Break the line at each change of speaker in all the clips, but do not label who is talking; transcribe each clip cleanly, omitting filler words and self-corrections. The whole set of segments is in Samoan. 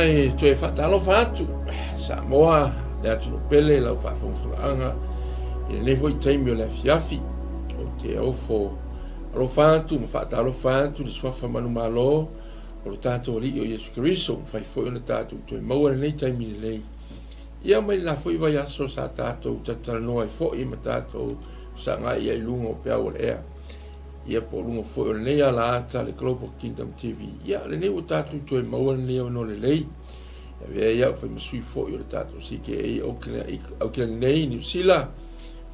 E toe faatalofa atu Samoa, le atunuu pele i lau faafogafogaaga i lenei foi taimi o le afiafi. Ou te ofo alofa atu ma faatalofa atu i le suafa manumalo o lo tatou Alii o Iesu Keriso, ua mafai foi ona tatou toe maua lenei taimi lelei. Ia mai lena foi vaiaso sa tatou talatalanoa ai foi ma tatou fesagai ai i luga o peau o le ea. Ia po o luga foi o lenei alaata le Global Kingdom TV. Ia lenei ua tatou toe maua lenei avanoa lelei. E avea ai au fai ma sui foi o le tatou CKA Auckland nei, Niu Sila.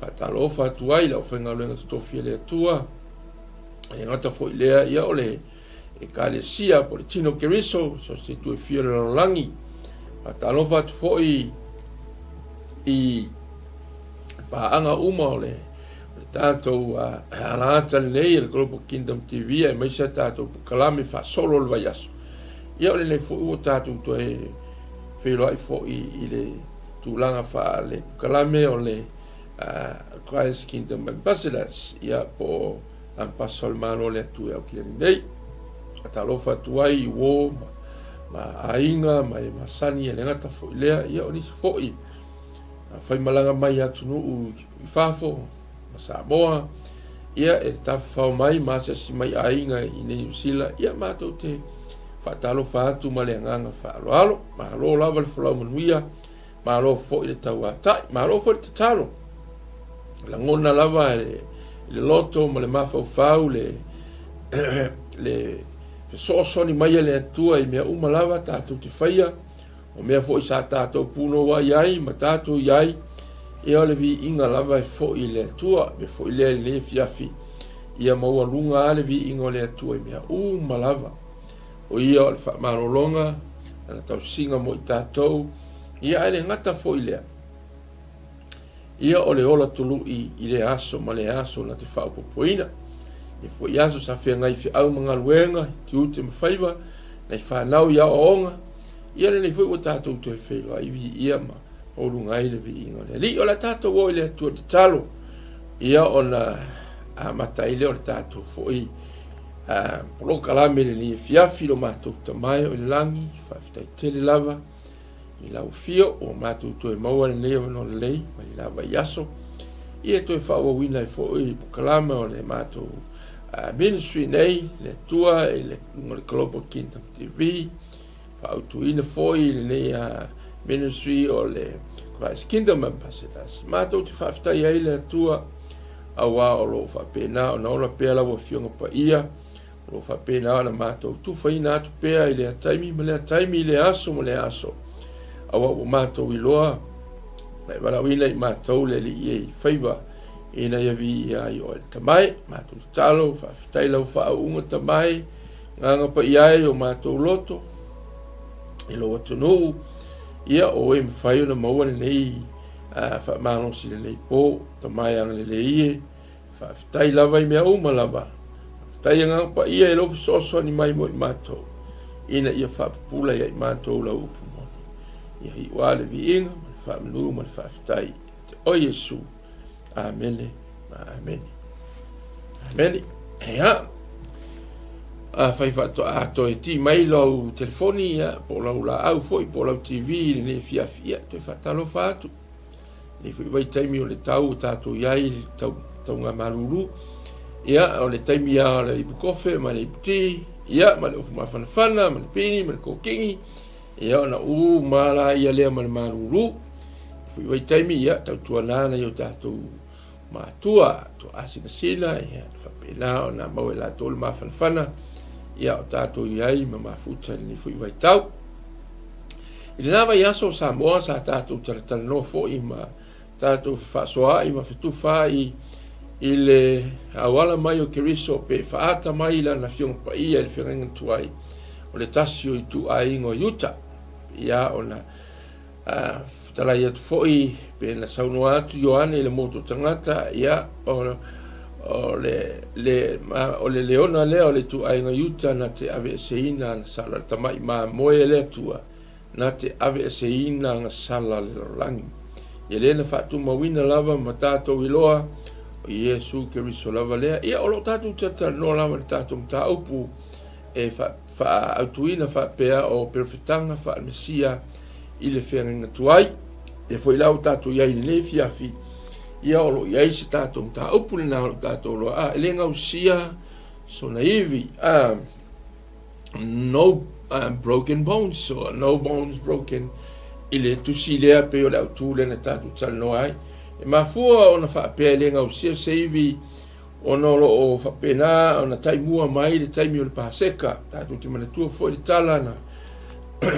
Faatalofa atu ai i le aufaigaluega totofi a le Atua. E le gata foi lea, ia o le Ekalesia po o le Tino Keriso, so se itu e fia o le lalolagi. Faatalofa atu foi i paaga uma o le tatou alaata lenei o le Global Kingdom TV aemaise a tatou polokalame faasolo o le vaiaso. Ia o lenei foi ua tatou toe feiloai foi i le tulaga faale polokalame o le Christ Kingdom Ambassadors, ia po o Ampasa o le Malo o le Atua e Aukilani nei. Faatalofa atu ai i uo ma, ma aiga ma e masani e le gata foi lea, ia o nisi foi faimalaga mai i atunuu i fafo ma Samoa, ia e tafafao mai ma asiasi mai aiga i nei Niu Sila, ia matou te faatalofa atu ma le agaga faaaloalo. Malo lava le folau manuia, malo foi le tauatai, malo foi le tatalo. Lagona lava e le loto ma le mafaufau le, le fesoasoani mai a le Atua i mea uma lava tatou te faia, O mea foi sa tatou punouai ai ma tatou i ai, ia o le viiga lava e foi i le Atua. Mea foi lea i lenei afiafi, ia maualuga lava le viiga o le Atua i mea uma lava. O ia o le faamalologa, lana tausiga mo i tatou, ia ae le gata foi lea. Ia o le ola tului i lea aso ma lea aso na te faaopoopoina. Ia foi aso sa feagai feau ma galuega, tiute ma faiva, nai fanau i aoaoga, ia lenei foi ua tatou toe feiloai viia ma maualuga ai le viiga o le Alii. O le a tatou o i le Atua tatalo, ia ona amata ai lea o le tatou foi polokalame lenei afiafi lo matou Tama e o i le lagi, faafetai tele lava i lau afio ua matou toe maua lenei avanoa lelei mai le la vaiaso ia toe faaauauina ai foi polokalame o le matou ministry nei le Atua i le luga o le Global Kingdom TV faautuina foi lenei ministry o le Christ Kingdom Ambassadors. Matou te faafetai ai le Atua auā o lo o faapena ona ola pea lau Afioga Paia, o lo o faapena ona matou tufaina atu pea i lea taimi ma lea taimi, i lea aso ma lea aso, auā ua matou iloa na e valaauina i matou le Alii e i faiva ina ia viia ai oe le Tama e. Matou tatalo, faafetai lau faauuga Tama e, Agaga Paia ai o matou loto i lou atunuu, ia o e mafai ona maua lenei faamalosi lenei po, Tama e agalelei e, faafetai lava i mea uma lava. Faafetai Agaga Paia i lou fesoasoani mai mo i matou, ina ia faapupula ia i matou lau upu moni. Ia iu a le viiga ma le faamanu ma le faafetai ia te oe Iesu. Amene ma amene. Amene. Ia. Afai faatoa toe ti mai lau telefoni, ia, po o lau laau foi, po o lau TV i lenei afiafi, ia, toe faatalofa atu. Lenei foi vaitaimi o le tau o tatou i ai, le tau, tauga malulu. Ia, o le taimi lava o le ipu kofe ma le ipu ti, ia, ma le ofu mafanafana, ma le pini, ma le kokini, ia, ona uma la ia lea ma le malulu. Foi vaitaimi, ia, tautuana nai o tatou matua, toasinasina, ia, faapena ona maua e latou le mafanafana, ia, o tatou i ai ma mafuta i lenei foi vaitau. I lena vaiaso o Samoa sa tatou talatalanoa foi ma tatou fefaasoaai ma fetufaai i le auala mai o Keriso pe faaata mai i lana Afioga Paia i le feagaiga tuai o le tasi o ituaiga o Iuta. Ia ona fetalai atu foi pe na saunoa atu Ioane i le motu o tagata, ia o, o le, le, o le leona lea o le ituaiga Iuta na te aveeseina ana sala, le tama'i mamoe e le Atua na te aveeseina ana sala le lalolagi. Ia lea na faatumauina lava ma tatou iloa o Iesu Keriso lava lea. Ia o lo o tatou talatalanoa lava i le tatou mataupu. e faaautuina faapea o perofetaga faale-Mesia i le feagaiga tuai. Lea foi la ua tatou i ai i lenei afiafi, ia o lo o i ai se tatou mataupu lena o lo o tatou loa, a, e le gausia sona ivi, a, no broken bones, or no bones broken, i le tusi lea pei o le autu lea na tatou talanoa ai. E mafua ona faapea e le gausia se ivi ona o lo o faapena ona taimua mai le taimi o le Paseka. Tatou te manatua foi le tala na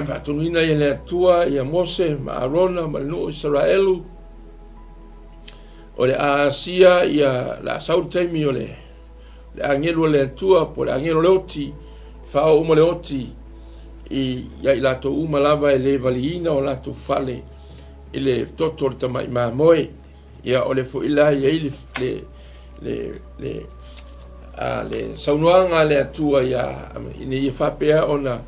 faatonuina ai e le Atua ia Mose ma Arona ma le nuu o Isaraelu, o le a asia ia le a sau le taimi o le le agelu o le Atua po o le agelu o le oti, faaoo uma le oti i ia i latou uma lava e le valiina o latou fale i le toto o le tamai mamoe. Ia, o le foi la i ai le, le, le, le, a, le saunoaga a le Atua ia, ina ia faapea ona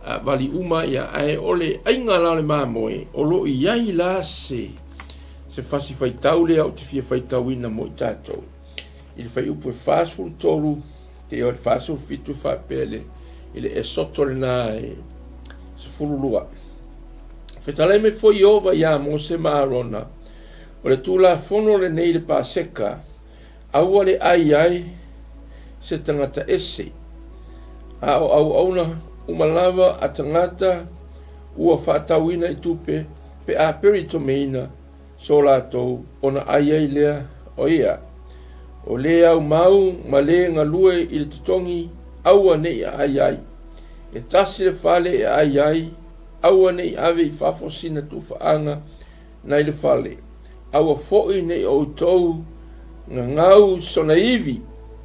a, vali uma, ia, ae o le aiga la o le mamoe, o lo o i ai la se, se fasi faitau lea ou te fia faitauina mo i tatou. I le fuaiupu e 43, te o le 47 faapea le, i le Esoto lena e 12. Fetalai mai foi Ieova iā Mose ma Arona, O le Tulafono lenei i le Paseka, aua le ai ai se tagata ese, a o auauna uma lava a tagata ua faatauina i tupe pe a peritomeina so latou ona ai ai lea o ia. O le aumau ma le galue i le totogi, aua ne i aai ai. E tasi le fale e ai ai, aua ne i ave i fafo sina tuufaaga nai le fale, aua foi ne i outou gagau sona ivi,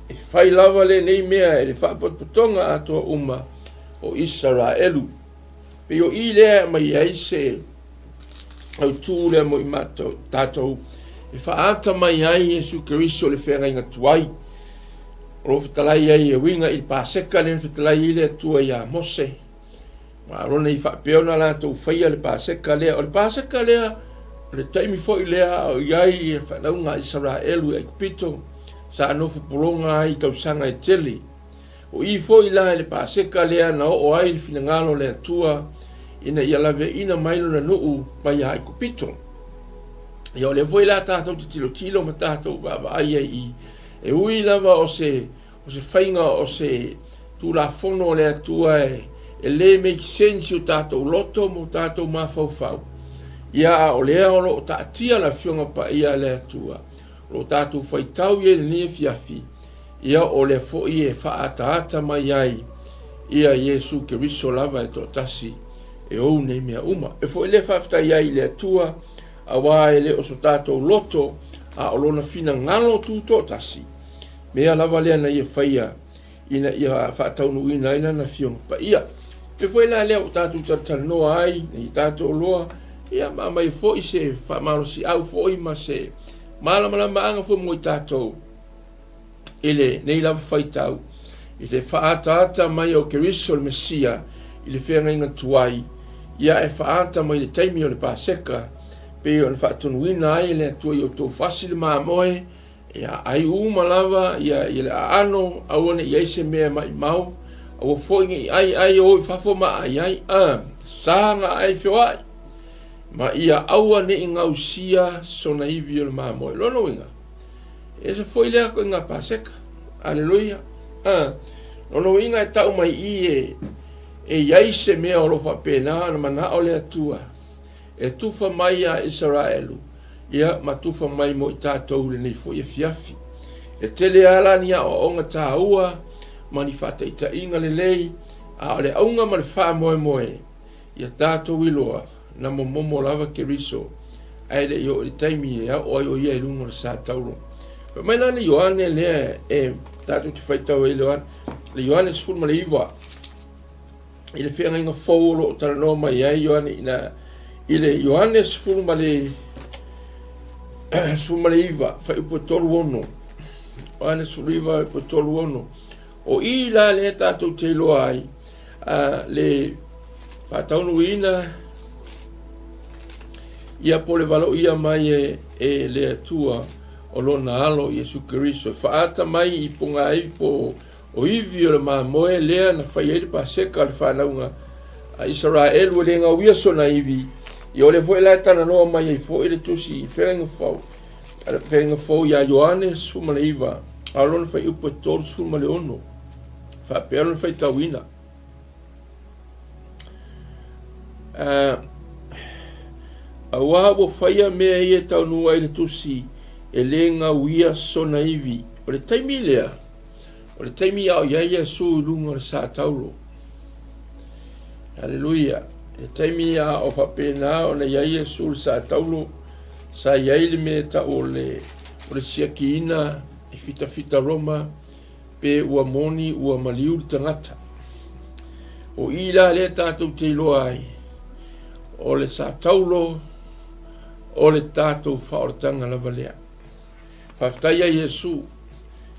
e fai lava lenei mea e le faapotopotoga atoa uma o Isaraelu. Pei o i lea e aumai ai se autū lea mo i matou, tatou, e faaata mai ai Iesu Keriso le feagaiga tuai. O lo o fetalai ai e uiga i le Paseka lea na fetalai ai le Atua iā Mose ma Arona i faapea ona latou faia le Paseka lea. O le Paseka lea, o le taimi foi lea a o i ai le fanauga a Isaraelu i Aikupito, sa nofo pologa ai i tausaga e tele. O i foi la i le Paseka lea na oo ai le finagalo o le Atua ina ia laveaiina mai lona nuu mai ia Aikupito. Ia o lea foi la tatou te tilotilo ma tatou vaavaai ai i, e ui lava o se, o se faiga o se Tulafono o le Atua e, e le make sense i o tatou loto ma o tatou mafaufau. Ia a o lea o lo o taatia le Afioga Paia a le Atua, o lo o tatou faitau i ai i lenei afiafi, ia o lea foi e faaataata mai ai ia Iesu Keriso lava e toatasi e ou nei mea uma. E foi lea faafetai ai i le Atua, auā e le o so tatou loto, a o Lona finagalo tutoatasi, mea lava lea na Ia faia ina ia faataunuuina ai Lana Afioga Paia. E foi la lea ua tatou talatalanoa ai, ina ia tatou iloa, ia ma aumai foi se faamalosiau foi ma se malamalamaaga foi mo i tatou i lenei lava faitau, i le faaataata mai o Keriso le Mesia i le feagaiga tuai, ia e faaata mai i le taimi o le Paseka, pei ona faatonuina ai e le Atua i outou fasi le mamoe, Ia ai uma lava ia, ia le aano, aua ne i ai se mea maimau, aua foi ne i ai ai o i fafo ma ai ai, a, sa na ai feoai, ma ia aua ne i gausia sona ivi o le mamoe. Lona uiga, e ese foi lea koiga Paseka. Aleluia. A, lona uiga e tau mai i e, e i ai se mea o lo faapena ona manao le Atua e tufa mai iā Isaraelu, ia, ma tufa mai mo i tatou i lenei foi afiafi. E tele lava la ni aoaoga taua ma ni faataitaiga lelei, a o le auga ma le faamoemoe, ia tatou iloa, na momomo lava Keriso, ae le i oo i le taimi e ao ai o ia i luga o le sa tauro. Fai mai la le Ioane lea e tatou te faitau ai le Ioane 19, i le feagaiga fou o lo o talanoa mai ai Ioane ina i le Ioane 19 fuaiupu e 36. Ioane 19 fuaiupu e 36. O i la lea tatou te iloa ai le faataunuuina ia po o le valoia mai e le Atua o lona alo Iesu Keriso e faaata mai i pogaipo. O ivi o le mamoe lea na fai ai le Paseka a le fanauga a Isaraelu e le gauia sona ivi. Ia o lea foi la e talanoa mai ai foi le tusi i Feagaiga Fou, a le Feagaiga Fou ia Ioane 19, a o lona fuaiupu e 36, faapea lona faitauina. Auā ua faia mea ia e taunuu ai le tusi e le gauia sona ivi. O le taimi lea, o le taimi a o i ai Iesu i luga o le sa taulo. Aleluia. I le taimi a o faapena ona i ai Iesu i le sa taulo, sa i ai le mea e tau o le, o le siakiina e fitafita Roma, pe ua moni ua maliu le tagata. O i la lea tatou te iloa ai, o le sa taulo o le tatou faaolataga lava lea. Faafetai ia Iesu,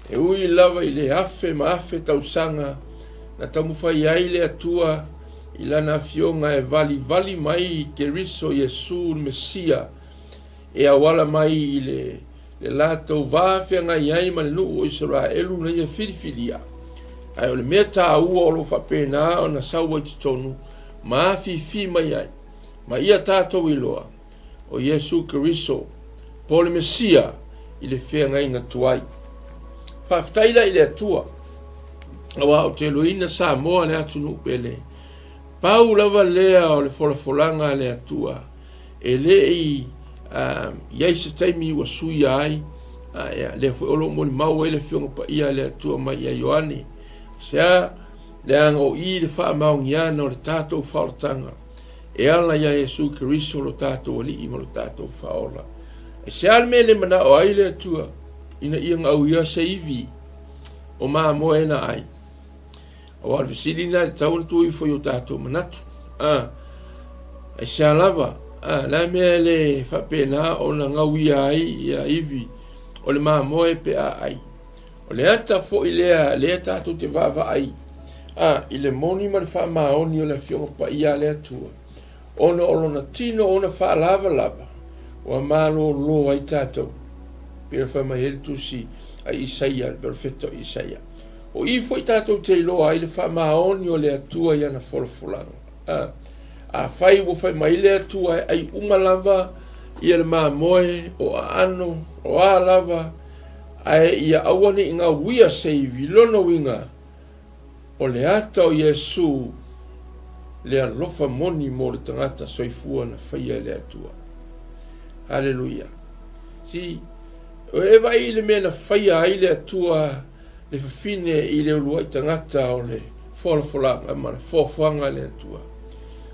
e ui lava i le afe ma afe tausaga na taumafai ai le Atua i lana afioga e valivali mai i Keriso Iesu le Mesia e auala mai i le le latou va feagai ai ma le nuu o Isaraelu na ia filifilia. Ae o le mea taua o lo o faapena ona sau ai totonu ma afifi mai ai, ma ia tatou iloa, o Iesu Keriso, po o le Mesia i le feagaiga tuai. Faafetai la i le Atua, aua ou te iloaina Samoa le atunuu pele. Pau lava lea o le folafolaga a le Atua, e le i i ai se taimi ua suia ai, a lea foi o lo o molimau ai le Afioga Paia a le Atua mai ia Ioane. Sea, leaga o i le faamaoniana o le tatou faaolataga e ala iā Iesu Keriso lo tatou Alii ma lo tatou Faaola. Aisea le mea e le manao ai le Atua ina ia gauia se ivi o mamoe na ai? Aua o le fesili lena e tatau ona tuu ifo i o tatou manatu. A, aisea lava, a, le a mea e le faapena ona gauia ai ia ivi o le mamoe pe a ai. O le ata foi lea, lea tatou te vaavaai a, i le moni ma le faamaoni o le Afioga Paia a le Atua, ona o lona tino ona faalavalava ua malōlō ai tatou, pei ona fai mai ai le tusi a Isaia, le perofeta o Isaia. O i foi tatou te iloa ai le faamaoni o le Atua i ana folafolaga. A, afai ua fai mai le Atua e ai uma lava ia le mamoe o aano, o a lava, ae ia aua ne i gauia se ivi, lona uiga, o le ata o Iesu le alofa moni mo le tagata soifua na faia e le Atua. Haleluia. Si, o e vaai i le mea na faia ai le Atua le fafine i le uluai tagata o le folafolaga ma le foafoaga a le Atua.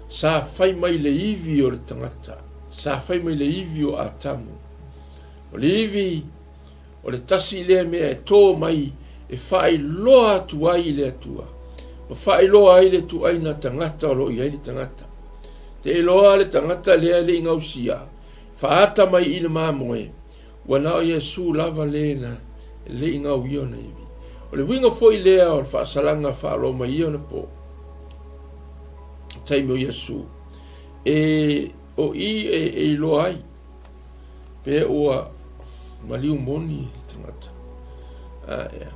Sa fai mai le ivi o le tagata, sa fai mai le ivi o Atamu. O le ivi O le tasi lea mea e tō mai e faailoa atu ai i le Atua, ma faailoa ai le ituaiga tagata o lo o i ai le tagata. Te iloa le tagata lea e le i gausia, faaata mai i le mamoe, ua na o Iesu lava le na le i gauia ona ivi. O le uiga foi lea o le faasalaga faa-Roma i ia ona po, taimi o Iesu, e o i e iloa ai Pe ua maliu moni le tagata, a ea,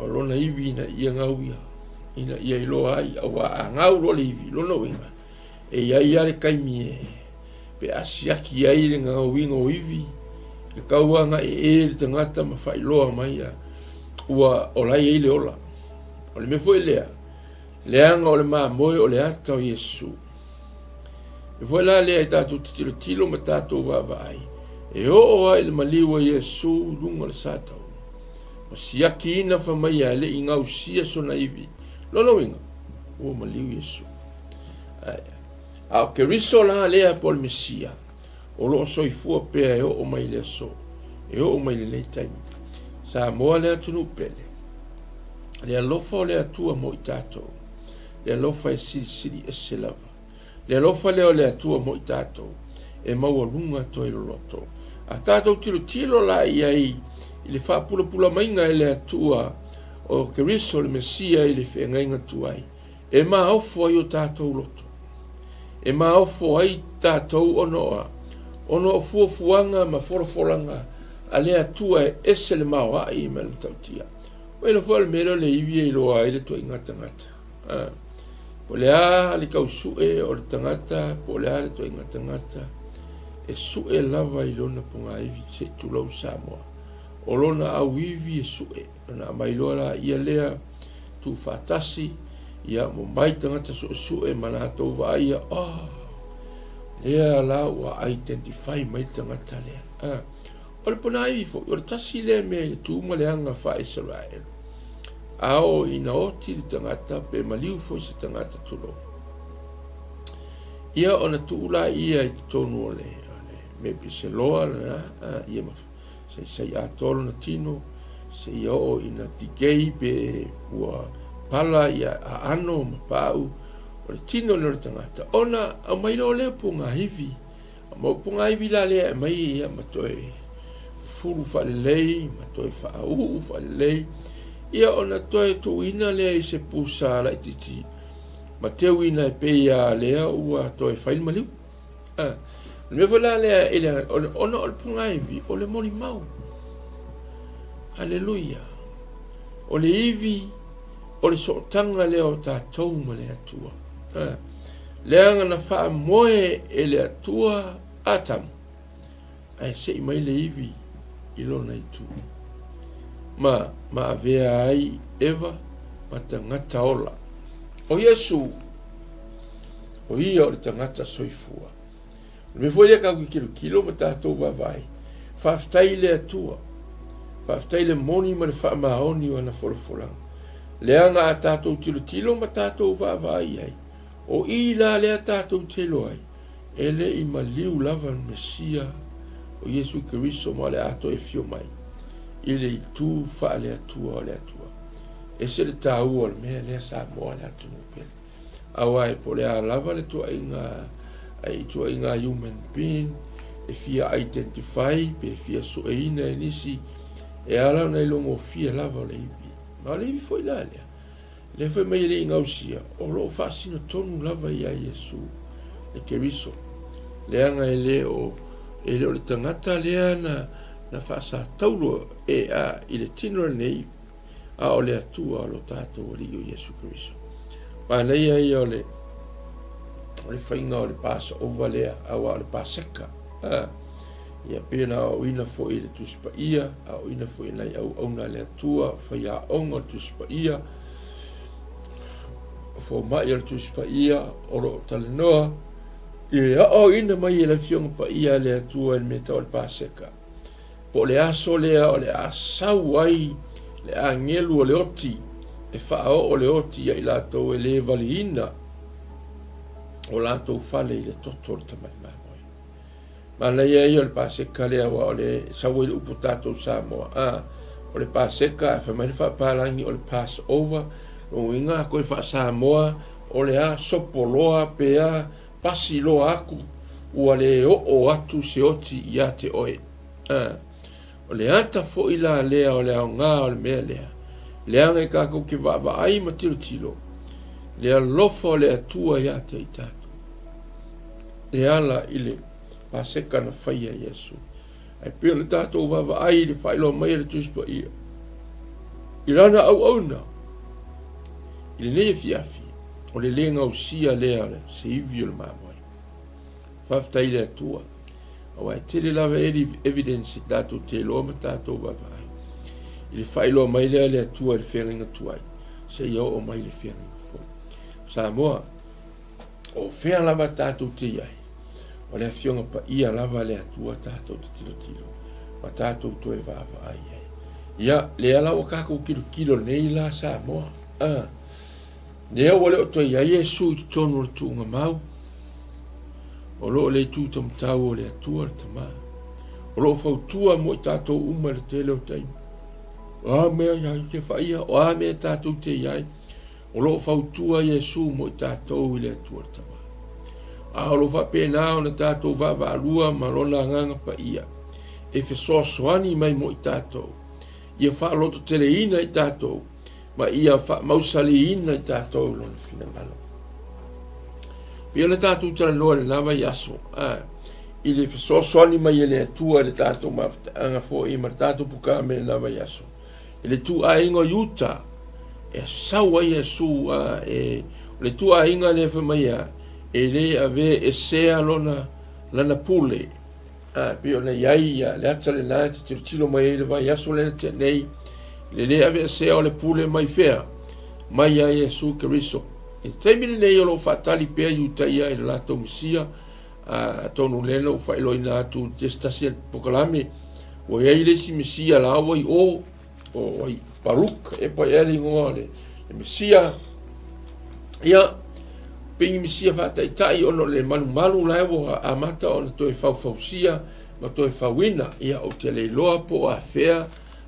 o lona ivi ina ia gauia, ina ia iloa ai, auā a gau loa le ivi, lona uiga, e i ai lava le taimi e, pe a siaki ai le gauiga o ivi, e tau lava ona ee le tagata ma faailoa mai a, ua ola ai ai le ola. O le mea foi lea, leaga o le mamoe o le ata o Iesu. E foi la lea e tatou te tilotilo ma tatou vaavaai, e oo lava i le maliu o Iesu i luga o le sa taula, ma siakiina fai mai ia e le i gausia sona ivi. Lona uiga, ua maliu Iesu. A o Keriso la lea po o le Mesia, o lo o soifua pea e oo mai i le aso, e oo mai i lenei taimi. Samoa le atunuu pele, le alofa o le Atua mo i tatou, le alofa e silisili ese lava. Le alofa lea o le Atua mo i tatou, e maualuga toe loloto. A tatou tilotilo la i ai i le faapulapula maiga e le Atua o Keriso le Mesia i le feagaiga tuai, e maofo ai o tatou loto. E maofo ai tatou ona o a? Ona o fuafuaga ma folafolaga a le Atua e ese le maoaʻi ma le matautia. Ua iloa foi o le mea lea o le ivi e iloa ai le ituaiga tagata. A, po o le a le tausue o le tagata, po o le a le ituaiga tagata, e sue lava i lona pogaivi, se i tulou Samoa. O lona auivi e sue, ona aumai loa laia lea, tuufaatasi, ia ma omai tagata suesue ma latou vaaia, oh, lea la ua identify mai le tagata lea. A, o le ponaivi foi, o le tasi lea mea i le tu ma le aga faa-Isaraelu. A oo ina oti le tagata pe maliu foi se tagata tulou, ia ona tuu laia i totonu o le mea pei se loa lena, ia ma saisai atoa lona tino seia oo ina decay pe ua pala ia aano ma paau o le tino lea o le tagata ona aumai loa lea pogaivi. Ma o pogaivi la lea e aumai ia ma toe fufulu faalelei ma toe faauu faalelei ia ona toe tuuina lea i se pusa laitiiti ma teuina e pei lava lea ua toe fai le maliu. A, o le mea foi la lea i le, ona o le pogaivi o le molimau. Aleluia. O le ivi o le sootaga lea o tatou ma le Atua. A, leaga na faamoe e le Atua Atamu, ae sei mai le ivi i lona itu, ma ma avea ai Eva ma tagata ola. O Iesu, o ia o le tagata soifua. O le mea foi lea tatou te tilotilo ma tatou vaavaai, faafetai i le Atua, faafetai i le moni ma le faamaoni o ana folafolaga, leaga a tatou tilotilo ma tatou vaavaai i ai, o i la lea tatou te iloa ai, e le i maliu lava le Mesia o Iesu Keriso ma o le a toe afio mai i le itu faale-Atua o le Atua. Ese le taua o le mea lea Samoa le atunuu pele. Aua e po o le a lava le tuuaiga ituaiga human being e fia identify pe fia sueina e nisi, e ala ona ilogofie lava o le ivi. Ma o le ivi foi la lea, lea fai mai e le i gausia, o lo o faasino tonu lava ia Iesu le Keriso. Leaga e le o, e le o le tagata lea na, na faasataulo e a i le tino lenei, a o le Atua o lo tatou Alii o Iesu Keriso. Manaia ia o le, o le faiga o le Passover lea, aua o le Paseka. A, ia pei ona aoaoina foi i le Tusi Paia, aoaoina foi e nai auauna a le Atua, faiaoga o le Tusi Paia, fomai o le Tusi Paia, o lo o talanoa i le aoaoina mai e le Afioga Paia a le Atua i le mea tau o le Paseka. Po o le aso lea o le a sau ai le agelu o le oti e faaoo le oti ia i latou e le valiina o latou fale i le toto o le tamai mamoe. Manaia ia o le Paseka lea aua o le sau ai le upu tatou Samoa. A, o le Paseka ae fai mai le faapalagi o le Passover, lona uiga a toe faa-Samoa o le a sopoloa pe a pasi loa aku ua le oo atu se oti ia te oe. A, o le ata foi la lea o le aoga o le mea lea, leaga e tatou te vaavaai ma tilotilo le alofa o le Atua ia te i tatou, e ala i le Paseka na faia e Iesu. Ae pei o le tatou vaavaai i le faailoa mai e le Tusi Paia i lana auauna i lenei afiafi, o le le gausia lea o se ivi o le mamoe. Faafetai i le Atua, aua e tele lava evidence tatou te iloa ma tatou vaavaai i le faailoa mai lea e le Atua i le feagaiga tuai seia oo mai i le feagaiga fou. Samoa, o fea lava tatou te i ai, o le Afioga Paia lava a le Atua tatou te tilotilo ma tatou toe vaavaai ai. Ia, lea la ua tatou tilotilo nei la Samoa. Ah, lea ua le o toe i ai Iesu i totonu o le tuuga mau, o lo o le itu taumatau o le Atua le Tama. O lo o fautua mo i tatou uma i le tele o taimi. O a mea ia i te whaia, o a mea tatou te i ai, O lo o fautua Iesu mo i tatou i le Atua le Tama. A o lo o faapena ona tatou vaavaalua ma Lona Agaga Paia e fesoasoani mai mo i tatou, ia faalototeleina i tatou ma ia faamausaliina i tatou i Lona finagalo. Pei ona tatou talanoa i lena vaiaso, a, i le fesoasoani mai e le Atua i le tatou mafutaaga foi ma le tatou pukame i lena vaiaso. I le ituaiga o Iuta e sau ai Iesu, a e, o le ituaiga lea fai mai a, e le avea esea lona, lana pule. A, e pei ona i ai ia, le ata lena e te tilotilo mai ai le vaiaso lea na tea nei, le le aveesea o le pule mai fea, mai ia Iesu Keriso. I le taimi lenei o lo o faatali pea Iutaia i le latou Mesia, a, atonu lea na ou faailoaina atu i se tasi polokalame, ua i ai le isi Mesia la ua i o, o ai Baruk e pa ea le igoa o le, le Mesia. Ia, pei ni Mesia faataitai ona o le malumalu la ua amata ona toe faufausia ma toe fauina. Ia, ou te le iloa po o afea,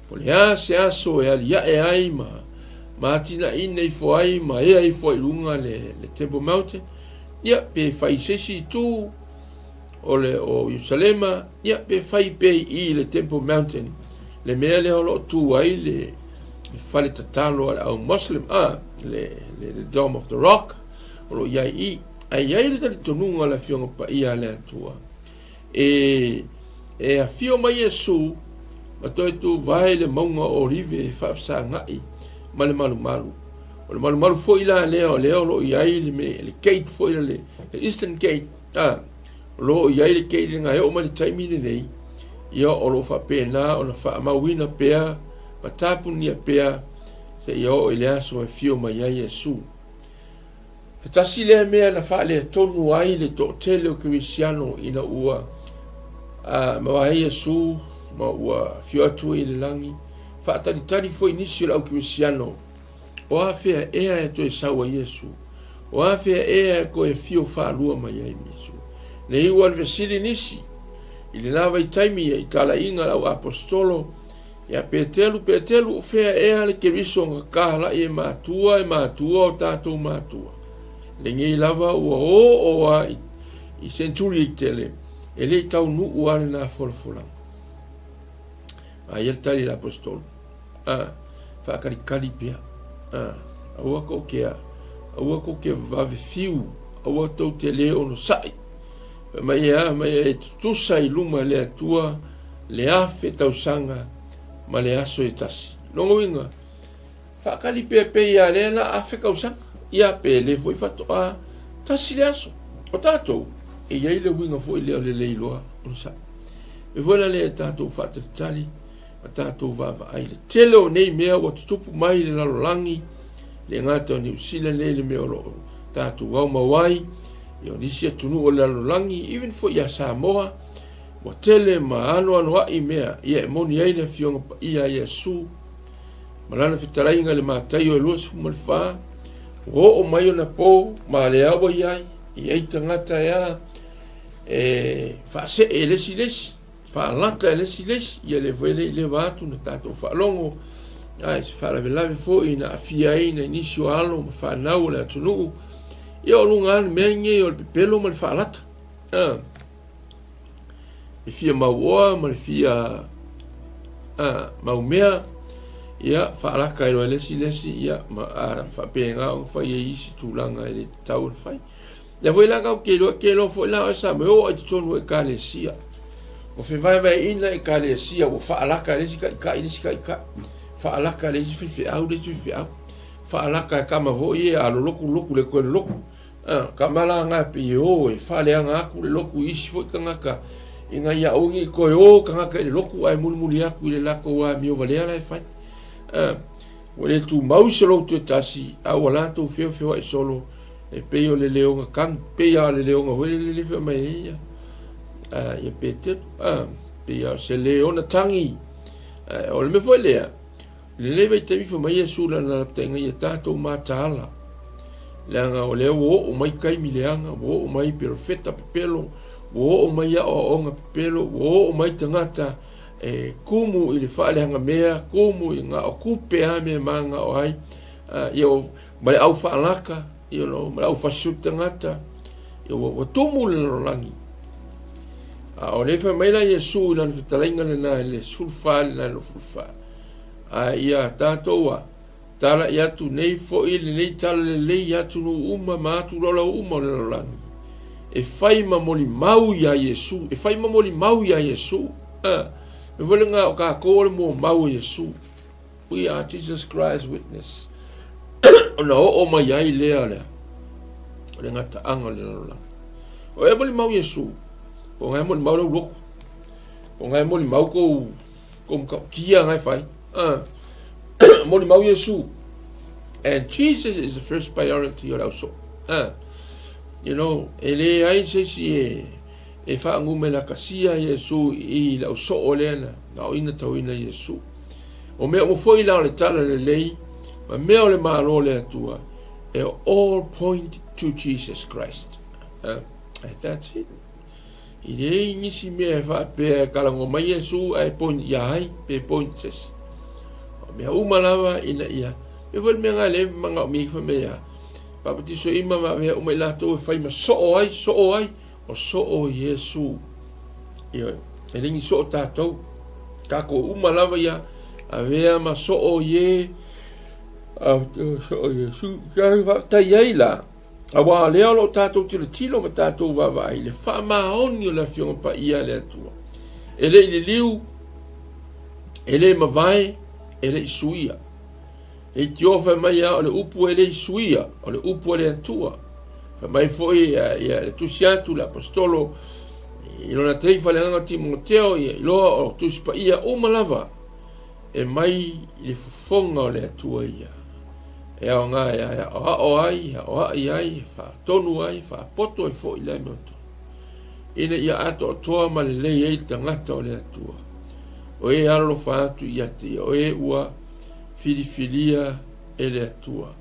po o le a se aso e aliae ai ma, ma atinaeina ifo ai ma ea ifo ai i luga le, le Temple Mountain. Ia, pe fai i se isi itu o le o Ierusalema, ia, pe fai pea i i le Temple Mountain, le mea lea o lo o tu ai le, le fale tatalo a le au Muslim, a, le, le, le Dome of the Rock, o lo o i ai i. Ae i ai le talitonuga o le Afioga Paia a le Atua, e, e afio mai Iesu ma toe tuvae le mauga o Olive e faafesagai ma le malumalu. O le malumalu foi la lea o lea o lo o i ai le, me, le gate foi le, le Eastern Gate, a, o lo o i ai le gate lena e oo mai le taimi lenei, ia o lo o faapena ona faamauina pea ma tapunia pea seia oo i le aso e afio mai ai Iesu. E tasi lea mea na faaletonu ai le toatele o Kerisiano ina ua a, mavae Iesu ma ua afio atu i le lagi, faatalitali foi nisi o le au Kerisiano, o afea ea e toe sau ai Iesu? O afea ea e toe afio faalua mai ai Iesu? Ne i ua le fesili nisi i lena vaitaimi i talaiga a le au aposetolo, Ia Petelu, Petelu, o fea ea le Keriso na kālaʻi e matua, e matua o tātou matua? Lenei lava ua oo a i, i century i tele, e le i taunuu a lena folafolaga. A ia le tali le apostolo, a, faakalikali pea, a, aua kou ke a, aua kou ke vave fiu, aua tou te le onosai. Fai mai e a, mai e tutusa i luma le Atua, le afe tausaga ma le aso e tasi. Lona uiga, faakali pea pei a lea la afe tausaga, ia pe le foi faatoa tasi le aso. O tatou, e i ai le uiga foi lea o le le iloa onosai. E foi la lea tatou faatalitali ma tatou vaavaai le tele o nei mea ua tutupu mai i le lalolagi, le gata o Niu Sila nei le mea o lo o tatou aumau ai, ia o nisi atunuu o le lalolagi, even foi ia Samoa, Ua tele ma anoanoai mea ia e moni ai le Afioga Paia a Iesu ma Lana fetalaiga i le Mataio e 24, ua oo mai ona po ma lea ua i ai, e i ai tagata e a, e faasee e le isi le isi, faalata e le isi le isi, ia lea foi e le i leva atu na tatou faalogo, a i se faalavelave foi na aafia ai nai nisi o alo ma fanau o le atunuu, ia o luga lava le mea lenei o le pepelo ma le faalata. A. Le fia mauoa ma le fia mau mea, ia, faalaka ai loa e le isi le isi, ia, ma a faapena ona fai ai isi tulaga e le tatau ona fai. Ia foi la kau ke iloa, ke iloa foi la oe sa mai oo ai totonu o ekalesia. Ua fevaevaeina ekalesia, ua faalaka e le isi taitai le isi taitai, faalaka e le isi faifeau le isi faifeau, faalaka e kama foi ia a lolotu lotu le toe lolotu. A, kama la na pei e o e faaleaga atu le lotu i isi foi tagata ina ia aua ne i toe o tagata i le lotu ae mulimuli atu i le latou amio valea la e fai. A, ua le tumau se lotu e tasi, a ua latou feofeoai solo e pei o le leoga tanu, pei lava o le leoga foi lele le fai mai ai ia, a, ia Peteru, a, pei lava o se leona tagi. A, o le mea foi lea, I lenei vaitaimi fai mai Iesu i lana lapataiga ia tatou mataala, leaga o lea ua oo mai taimi leaga, ua oo mai perofeta pepelo, ua oo mai aoaoga pepelo, ua oo mai tagata e kumu i le faaleaga mea, kumu i gao kupe a mea magao ai, ia, ma le au faalaka, you know, ma le au fasioti tagata, ia, ua, ua tumu le lalolagi. A o lea fai mai la Iesu i lana fetalaiga lena i le 14 i le 24. A ia tatou a talaʻi atu nei foi lenei talalelei i atunuu uma ma atulaulau uma o le lalolagi, e fai ma molimau iā Iesu, e fai ma molimau iā Iesu. A, mea foi lena o tatou o le muamau o Iesu. We are Jesus Christ witness. Ona oo mai ai lea lea. O le gataaga o le lalolagi. O e molimau Iesu, o ngai molimau lau lotu. O ngai molimau kou kou matautia ngai fai. Molimau Iesu. And Jesus is the first priority o le au soo. You know, e leai se isi e e faagumela-kasia Iesu i le au soo lea na aoina tauina Iesu. O mea uma foi la o le tala lelei ma mea o le Malo o le Atua, e all point to Jesus Christ. And that's it. E leai nisi mea e faapea e kalagoa mai Iesu ae point ia ai, pe point se isi. O mea uma lava ina ia, pei foi le mea na lea e manaomia ai fai mai ia, papatiso ima ma avea uma i latou e fai ma soo ai, soo ai, O soo Iesu. Ioe, e le ni soo tatou. Takou uma lava ia, avea ma soo Ie, a soo Iesu. Kia faafetai ai la, auā lea o lo o tatou tilotilo ma tatou vaavaai i le faamaoni o le Afioga Paia a le Atua. E le i liliu, e le mavae, e le i suia. Leitio fai mai a o le upu e le i suia, o le upu a le Atua. Fai mai foi ia, ia le tusi atu le apostolo i lona teifa le agaga o Timoteo, ia iloa o tusi paia uma lava e mai i le fofoga o le Atua ia. E aoga e aoao ai, e aoai ai, e faatonu ai, e faapoto ai foi le amiotonu. Ina ia atoatoa ma lelei ai le tagata o le Atua. O e alolofa atu ia te ia, o e ua filifilia e le Atua.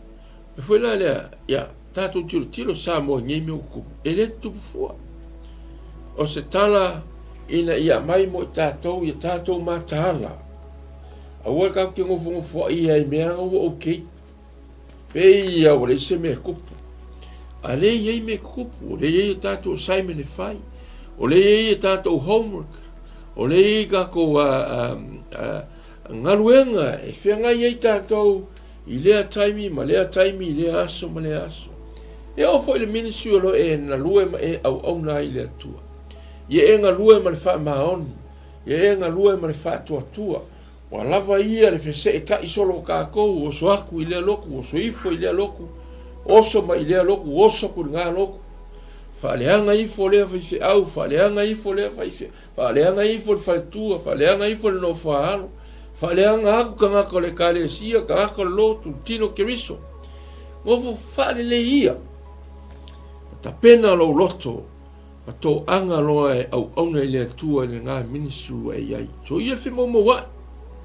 E foi la lea, ia, tatou tilotilo Samoa i nei mea ua tutupu, e le tutupu fua. O se tala ina ia aumai mo i tatou, ia tatou mataala. Aua tatou te nofonofoai ai i mea ua okay. Pei ia ua leai se mea e tupu. A lea e i ai mea e tutupu, o lea e i ai a tatou assignment e fai, o lea e i ai a tatou homework, o lea e i ai tatou galuega e feagai ai tatou i lea taimi ma lea taimi, i lea aso ma lea aso. E oo foi i le ministry o lo o e galue ma e auauna ai i le Atua. Ia e galue ma le faamaoni, ia e galue ma le faatuatua. Ua lava ia le feseetai solo o tatou, oso atu i lea lotu, oso ifo i lea lotu, oso mai i lea lotu, oso atu i lena lotu. Faaleaga ifo lea faifeau, faaleaga ifo lea faifeau, faaleaga ifo le faletua, faaleaga ifo le nofo a alo, faaleaga atu tagata o le ekalesia, tagata o le lotu, le tino o Keriso. Nofo faalelei ia, tapena lou loto ma toaga loa e auauna i le Atua i lena ministry ua e i ai. So ia le femoumoua'i.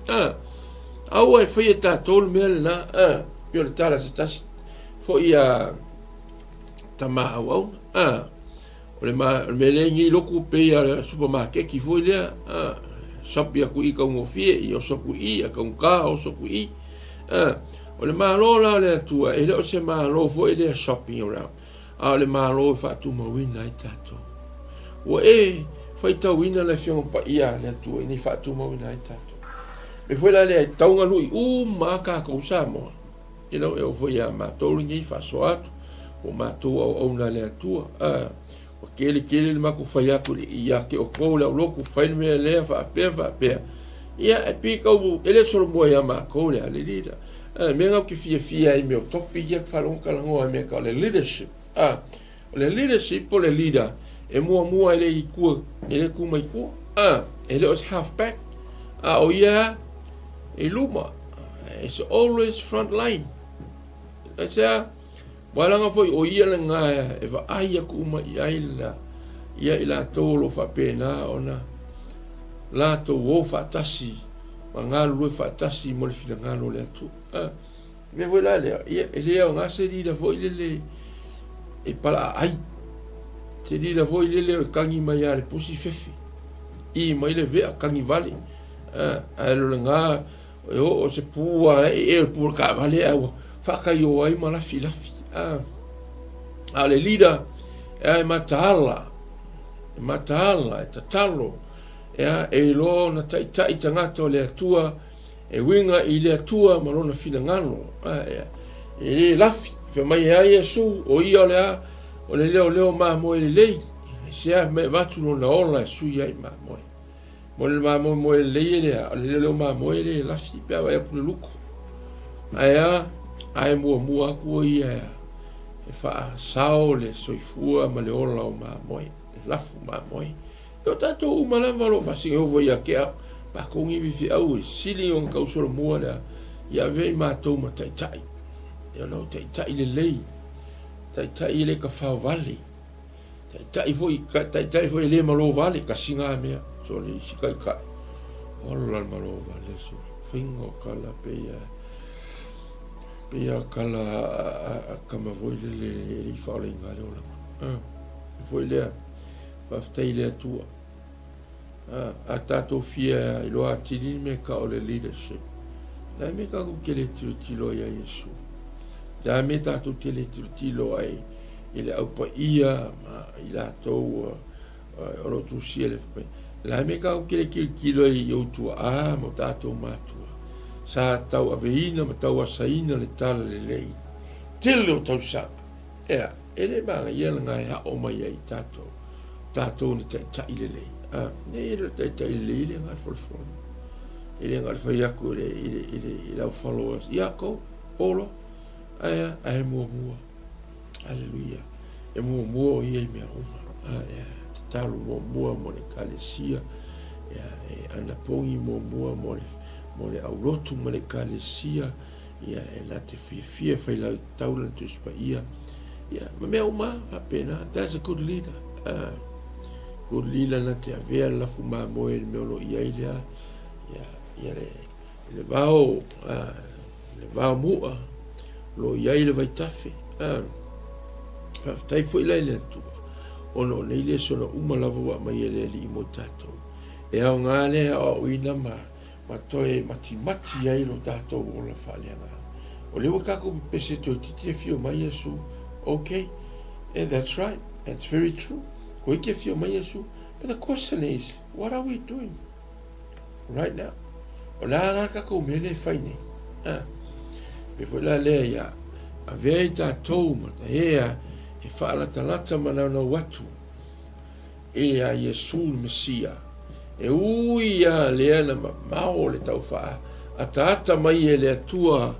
A, aua e faia tatou le mea lena, a, pei o le tala se tasi foi a tama auauna. A, o le, ma, o le mea lea i nei lotu pei a le supamakeki foi lea, a, shopping atu i taugofie, i oso atu i, a taugata oso atu i. A, o le Malo la o le Atua, e le o se Malo foi lea shopping around. a o le Malo e faatumauina ai tatou. Ua e faitauina le Afioga Paia a le Atua ina ia faatumauina ai tatou. Me foi la lea e tatau ona lui uma a tatou Samoa. You know, e oo foi ia matou lenei faasoa atu, ua matou auauna a le Atua. Ua tele tele le matou fai atu ia te outou le aulotu, fai le mea lea faapea faapea. Ia, e pei tau, e le solomua ia matou le a le leader. A, mea na ou te fiafia ai i mea o topic ia faalogo talanoa i mea tau o le leadership. A, o le leadership po o le leader e muamua e le i tua, e le tu mai tua. A, e le o se half back. A o ia e i luma. It's always front line. Aisea, ua leaga foi o ia lena e vaai atu uma i ai la, ia i latou o lo o faapena ona latou o faatasi ma galulue faatasi mo le finagalo o le Atua. A, mea foi la lea, ia, e le aoga se leader foi lele e palaaai. Se leader foi lele o le kagi mai lava le pusi fefe. I mai le vea, kagi vale. A, ae lo lena E oo se pū a e e o le pū o le taavale ae ua faataio ai ma lafilafi. A, a o le leader, e e mataala, e mataala, e tatalo, e a, e iloa ona taitai tagata o le Atua, e uiga i le Atua ma lona finagalo. A, e, e le lafi, fai mai e a Iesu, o ia o le a, o le leoleo mamoe lelei, e se a mai avatu lona ola e sui ai mamoe. Mo le mamoemoe lelei e lea, o le leo mamoe le lafi pe a vaai atu le luko. Ae a, ae muamua atu o ia e faasao le soifua ma le ola o mamoe, le lafu mamoe. E o tatou uma lava o lo o faasiga ovo ia te au, matou ni faifeau e sili ona tausolomua lea, ia avea i matou ma taitai. Ia ona o taitai lelei, taitai e le tafao vale, taitai foi, taitai foi e le malo vale, tasi na mea, so le isi taitai, ola le malo vale, so faiga o tala pei a, pei a tala a tama foi lele e le i faaolaina le olaga. Ah, foi lea, Faafetai i le Atua. A, a tatou fia iloa atili le mea tau o le leadership, o le a mea tatou te le tilotilo ai ia Iesu? O le a mea tatou te le tilotilo ai i le Au Paia ma i latou o lo o tusia le Paia? O le a mea tatou te le tilotilo ai i ou tuaa ma o tatou matua sa tauaveina ma tauasaina le talalelei tele o tausaga? Ea, e le manaia lena e aʻo mai ai tatou, tatou ni taitai lelei. A, nei e le o taitai lelei, e le na o le folefole. E le na o le fai atu i le, i le, i le, i lau followers, ia go, o loa. Ae a, ae muamua. Aleluia. E muamua o ia i mea uma. A, ea, tatalo muamua mo le ekalesia. Ea, e anapogi muamua mo le, mo le aulotu ma le ekalesia. Ia, e na te fiafia e fai lau taula le Tusi Paia. Ia, ma mea uma faapena. That's a good leader. Good leader na te avea le lafu mamoe le mea o lo o i ai lea. Ia, ia le, le vao, le vao mu'a, o lo o i ai le vaitafe. Faafetai foi la i le Atua, ona o nei lesona uma lava ua aumai e le Alii mo i tatou. E aoga lea e aoaoina ma ma toe matimati ai lo tatou ola faaleagaga. O lea ua tatou pepese toeitiiti afio mai Iesu. Okay, yeah, that's right, that's very true. Toeitiiti afio mai Iesu. But the question is, what are we doing right now? O le a la tatou mea lea e fai nei? Ah. Me foi la lea ia avea i tatou ma taea e faalatalata ma naunau atu I a Iesu le Mesia. E ui lava lea na mamao le tau faaataata mai e le Atua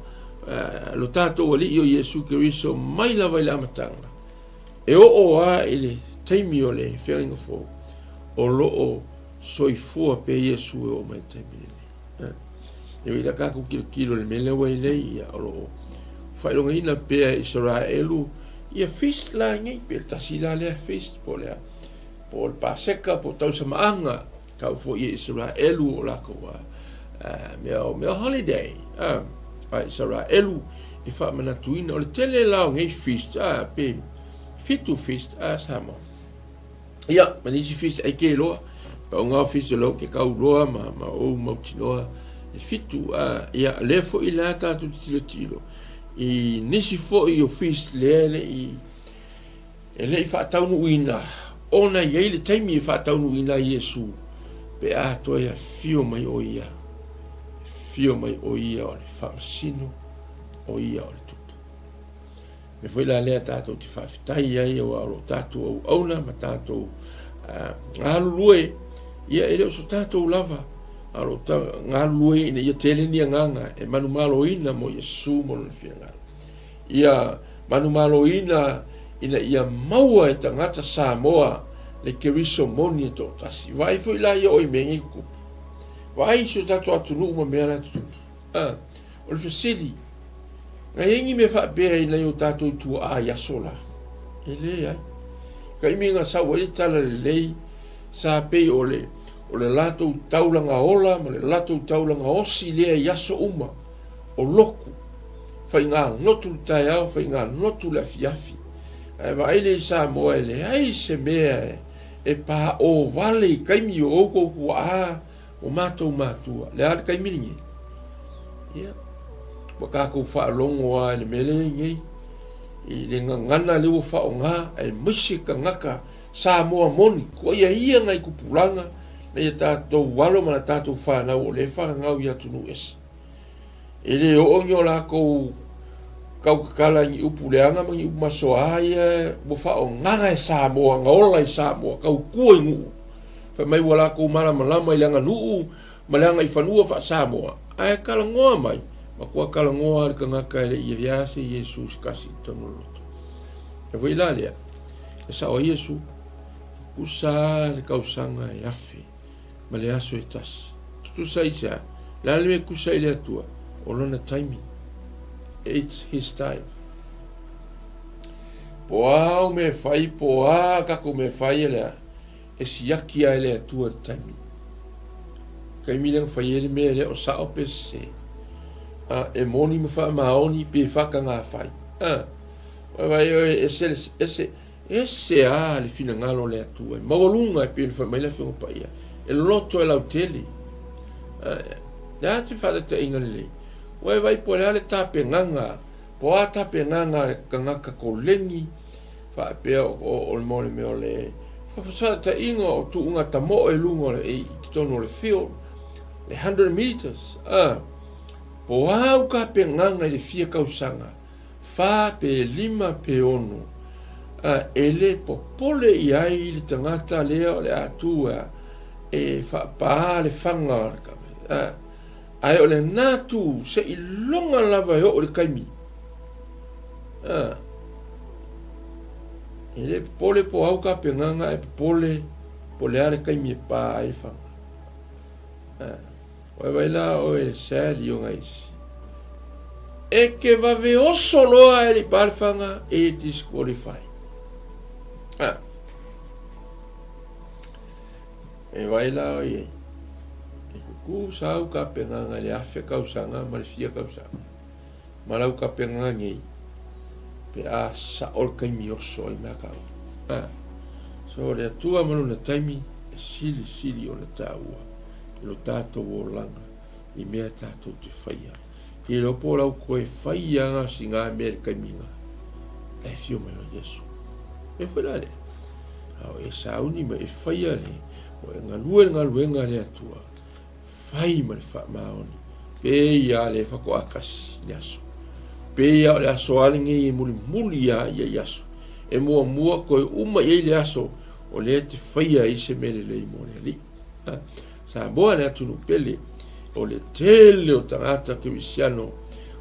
lo tatou Alii o Iesu Keriso mai lava i le amataga, e oo lava i le taimi o le feagaiga fou, o lo o soifua pea Iesu e oo mai i le taimi lenei. E ui la tatou tilotilo i le mea lea ua i nei, ia, o lo o faailogaina pea e Isaraelu ia feast la nei, pe le tasi la lea feast, po o le a, po o le Paseka, po o tausamaaga, tau foi e Isaraelu o lakou a, mea o mea holiday, a, a Isaraelu e faamanatuina, o le tele la o nei feast, a, pe fitu feast, a, Samoa. Ia, ma nisi feast ai ke loa. Pau ngā feast o leo ke kau loa ma, ma ou mautinoa e fitu. A, ia, lea foi la tātou te tilotilo. I nisi foi o feast lea le i, e le i faataunuuina, ona i ai le taimi e faataunuuina ai Iesu, pe a toe afio mai o ia, afio mai o ia o le faamasino, o ia o le tupu. Mea foi la lea tatou te faafetai ai aua o lo o tatou auauna ma tatou galulue, ia e le o so tatou lava, a o lo o galulue ina ia tele ni agaga e manumaloina mo Iesu ma lona finagalo. Ia manumaloina ina ia maua e tagata Samoa le Keriso moni e toatasi. Vaai foi la ia oe i mea nei tutupu. Vaai i si o tatou atunuu ma mea la tutupu. O le fesili, na i ai ni mea faapea i nai o tatou tuaa i aso la? E leai. Taimi na sau ai le talalelei, sa pei o le, o le latou taulaga ola ma le latou taulaga osi lea i aso uma, o lotu, faiganotu le taeao, faiganotu le afiafi. Ae vaai lea i Samoa e leai se mea e, e paʻo vale i taimi o outou tuaa O matou matua, le a le taimi lenei? Ia, ua tatou faalogo lava i le mea lea e i ai nei, i le gagana lea ua faaaoga, aemaise tagata Samoa moni, ko ia ia nai tupulaga, nai a tatou alo ma na tatou fanau o lea e fananau i atunuu ese. E le oo ni o latou tautatala i ni upu leaga ma ni upu masoa ia ua faaaogaga e Samoa, na ola i Samoa, tautua i nuu. Fai mai ua lakou malamalama i le aganuu ma le agaifanua faa-Samoa, ae talanoa mai, matua talanoa lava le tagata e le i i ai lava se Iesu se tasi i totonu o le loto. E foi la lea, e sao ai Iesu, e tutusa lava le tausaga e 1000 ma le aso e tasi. Tutusa i se a? Le a le mea e tutusa ai le Atua? O lona taimi. It's his time. Po a au mea e fai, po a tatou mea e fai e le a, e siaki lava e le Atua le taimi. Taimi lea na fai ai le mea lea o sao pe sese. A, e moni ma faamaoni pe faatagafai. A, vaai oe, ese, ese, ese a le finagalo o le Atua. E maualuga e pei ona fai mai le Afioga Paia. E loto e lautele. A, le a te faataitaiga lelei. Ua e vai po o le a le tapenaga, po o a tapenaga a le tagata koleni, faapea o le mo le mea o le fesootaiga o tuuga tamoe i luga o le i totonu o le field le 100 meters a po o a au tapenaga i le fia tausaga fa pe lima pe ono a e le popole i ai le tagata lea o le a tu a e faapā le faga o le a ae o lena tu seiloga lava e oo i le taimi. A, e le popole po au tapenaga ae popole po le a le taimi e pā ai le faga. A, vaivai la oe le sad i ona isi. E ke vave oso loa e le i pā le faga e disqualify. A, E vai la oi ai. E kuku sau kapengaga i le 1000 tausaga ma le fia tausaga. Ma lau kapengaga nei, pe a sao le taimi oso ai mea kau. Ha. So le Atua ma lona taimi e silisili ona taua i lo tatou olaga i mea tatou te faia. Ke iloa po o lau koe faia ga singa mea i le taimi ga. E fio mai o Iesu. E foi la lea. A o e sauni ma e faia le, o e galue le galuega a le Atua, fai ma le faamaoni, pei a le faatoa tasi i le aso. Pei a o le aso a lenei e mulimuli a ia i aso. E muamua toe uma i ai le aso o lea te faia ai se mea lelei mo le Alii. Ha? Samoa le atunuu pele, o le tele o tagata kerisiano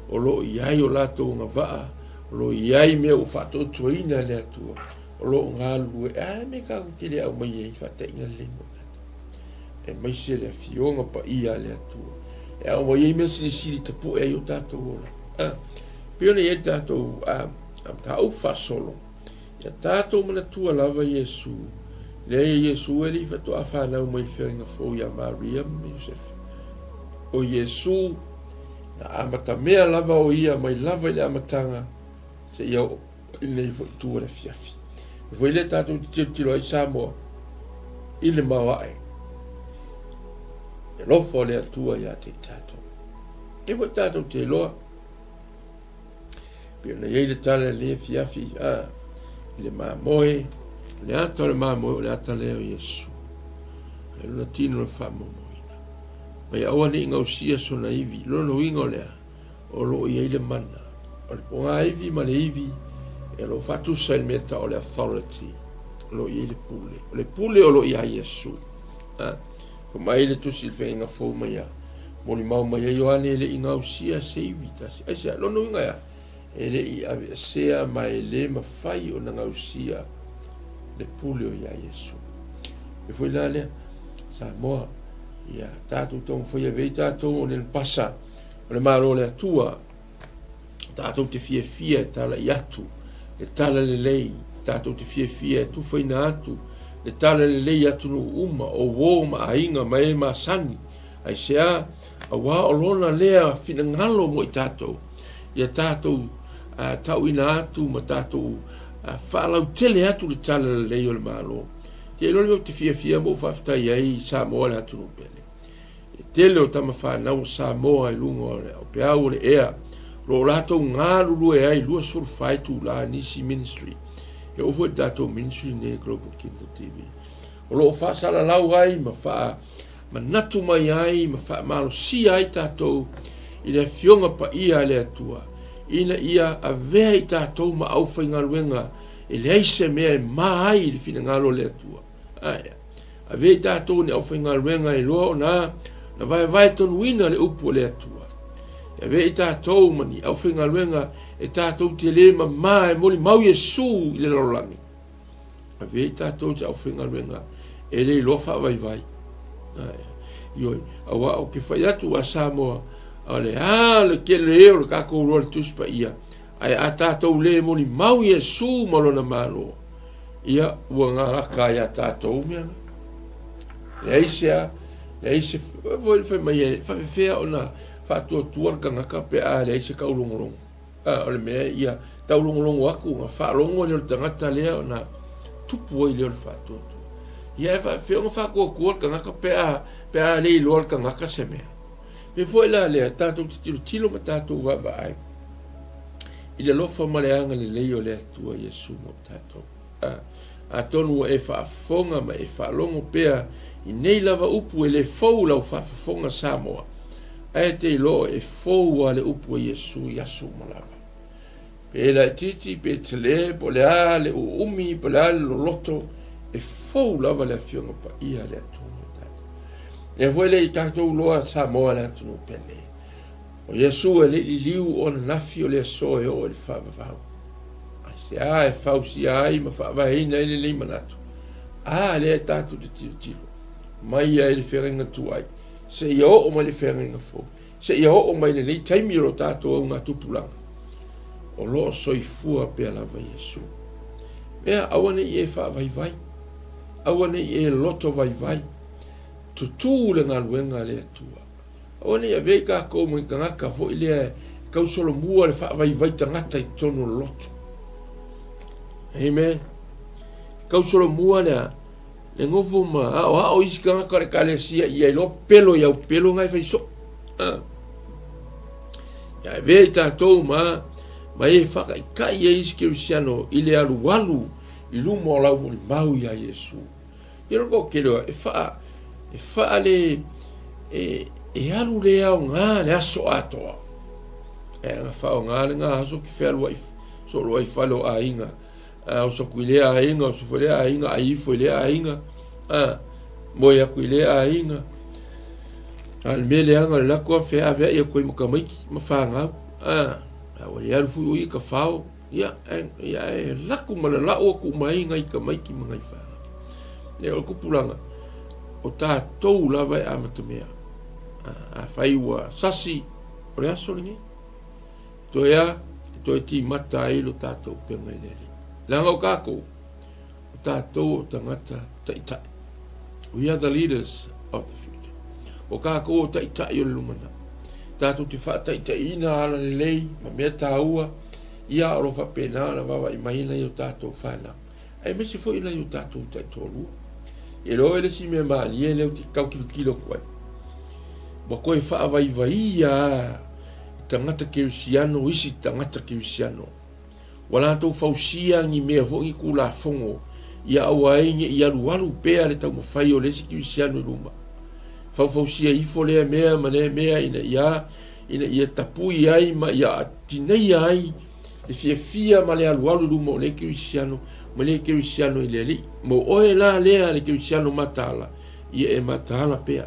o lo o i ai o latou agavaa, o lo o i ai mea ua faatoatoaina e le Atua, o lo o galulue, e a le mea tatou te le aumaia ai faataiga lelei mo tatou, aemaise le Afioga Paia a le Atua, e aumai ai mea silisili tapue ai o tatou ola. A, pei ona i ai le tatou mataupu faasolo, ia tatou manatua lava Iesu, leai Iesu e le i faatoa fanau mai i le feagaiga fou ia Maria ma Iosefe. O Iesu, na amatamea lava o ia mai lava i le amataga seia oo i lenei foi itu o le afiafi. E foi lea tatou te tilotilo ai Samoa i le maoae. E alofa o le Atua ia te i tatou. E foi tatou te iloa. Pei ona i ai le tala i lenei afiafi, a, i le mamoe, o le ata o le mamoe, o le ata lea o Iesu. Ai lona tino na faamomoina. Mai aua ne i gausia sona ivi. Lona uiga o lea, o lo o i ai le mana. O le pogaivi ma le ivi, e lo o faatusa i le mea tau o le authority, o lo o i ai le pule. O le pule o lo o ia Iesu. Ha? Fai mai le tusi i le feagaiga fou mai ia, molimau mai ai Ioane e le i gausia se ivi tasi. Aisea? Lona uiga e a? E le i aveesea ma e le mafai ona gausia le pule o ia Iesu. E foi la lea, Samoa, ia tatou taumafai ave ai tatou o le pasa o le Malo o le Atua, tatou te fiafia e talai atu le tala lelei, tatou te fiafia e tufaina atu le tala lelei i atunuu uma, o uo ma aiga ma e masani. Aisea? Auā o lona lea finagalo mo i tatou, ia tatou tauina atu ma tatou faalautele atu le tala lelei o le Malo. Te iloa le mea ou te fiafia ma ou faafetai ai i Samoa le atunuu pele. Le tele o tama fanau o Samoa i luga o le peau o le ea, o lo o latou galulue ai 24 itula nisi ministry. E oo foi i le tatou ministry lenei Global Kingdom TV. O lo o faasalalau ai ma faamanatu mai ai ma faamalosia ai tatou i le Afioga Paia a le Atua, ina ia avea i tatou ma aufaigaluega e leai se mea e ma ai i le finagalo o le Atua. Ae. Avea i tatou ni aufaigaluega e iloa ona na vaevae tonuina le upu a le Atua. E avea i tatou ma ni aufaigaluega e tatou te le mamā e molimau Iesu i le lalolagi. Avea i tatou se aufaigaluega e le iloa faavaivai. Ioe, auā ou te fai atu a Samoa, o le a le tele o le tatou iloa i le Tusi Paia, ae a tatou le molimau Iesu ma lona Malo, ia ua gagata ia tatou mea na. Leai se a, leai se, foi le fai mai e faafefea ona faatuatua le tagata pe a leai se taulogologo. A, o le mea ia taulogologo atu ona faalogo lea o le tagata lea ona tupu ai lea o le faatuatua. Ia e faafefea ona faatuatua le tagata pe a, pe a le iloa le tagata se mea. Pe foi la lea, tatou te tilotilo ma tatou vaavaai i le alofa ma le agalelei o le Atua Iesu mo tatou. A, atonu ua e faafofoga ma e faalogo pea i nei lava upu e le fou lau faafofoga Samoa, ae te iloa e fou a le upu a Iesu i aso uma lava. Pe laitiiti, pe tele, po o le a le uumi, po o le a le loloto, e fou lava le Afioga Paia a le Atua mo tatou. Lea foi le i tatou iloa Samoa le atunuu pele. O Iesu e le i liliu o ananafi o le aso e oo i le faavavau. Aisea e fausia ai ma faavaeina ai lenei manatu? A lea e tatou te tilotilo mai ai i le feagaiga tuai, seia oo mai le feagaiga fou, seia oo mai lenei taimi o lo tatou augatupulaga, o lo o soifua pea lava Iesu. Mea, aua ne i e faavaivai, aua ne i e loto vaivai, tutū le galuega a le Atua. Aua ne i avea i tatou ma ni tagata foi lea e tausolomua le faavaivai tagata i totonu o le lotu. Amen. Tausolomua le le nofo ma aoao isi tagata o le ekalesia ia iloa pelo i au pelo na e fai soo. Ah. Ia avea i tatou ma ma e whakaikai e isi kerisiano i le alualu i luma o lau molimau iā Iesu. Ia le toatele e wha, e wha le, e, e alu le aoga le aso atoa. E ana whaonga le ngā aso ki whealua i, solo ai whale o aiga. A, oso atu i lea aiga, oso foi lea aiga, ai ifo i lea aiga, a, moe atu i lea aiga. A le mea leaga o le latou afe avea'i atu ai ma tamaiti ma fanau, a, a ua le alu foi o ia i tafao, ia, e, ia, e laku ma lala'u atu uma ai nai tamaiti ma nai fanau. E, o le tupulaga, o tatou lava e amatamea. A, afai ua sasi, o le aso lenei. Toe a, e toe timata ai lo tatou upega i le Alii. Leaga o tatou, o tatou o tagata taitai. We are the leaders of the future. O tatou o taitai o le lumanai. Tatou te faataitaiina ala lelei ma mea taua, ia o lo faapena ona vaavaai mai nai o tatou fanau. Aemaise foi nai o tatou taitoalua. E iloa le isi mea malie lea ou te tau tilotilo atu ai. Ua toe faavaivaia lava i tagata kerisiano isi tagata kerisiano. Ua latou fausia ni mea foi ni tulafono ia aua ai ne i alualu pea le taumafai o le isi kerisiano i luma. Faufausia ifo lea mea ma lea mea ina ia ina ia tapui ai ma ia tineia ai le fiafia ma le alualu i luma o le kerisiano ma le kerisiano i le Alii. Mo oe la lea le kerisiano mataala, ia e mataala pea.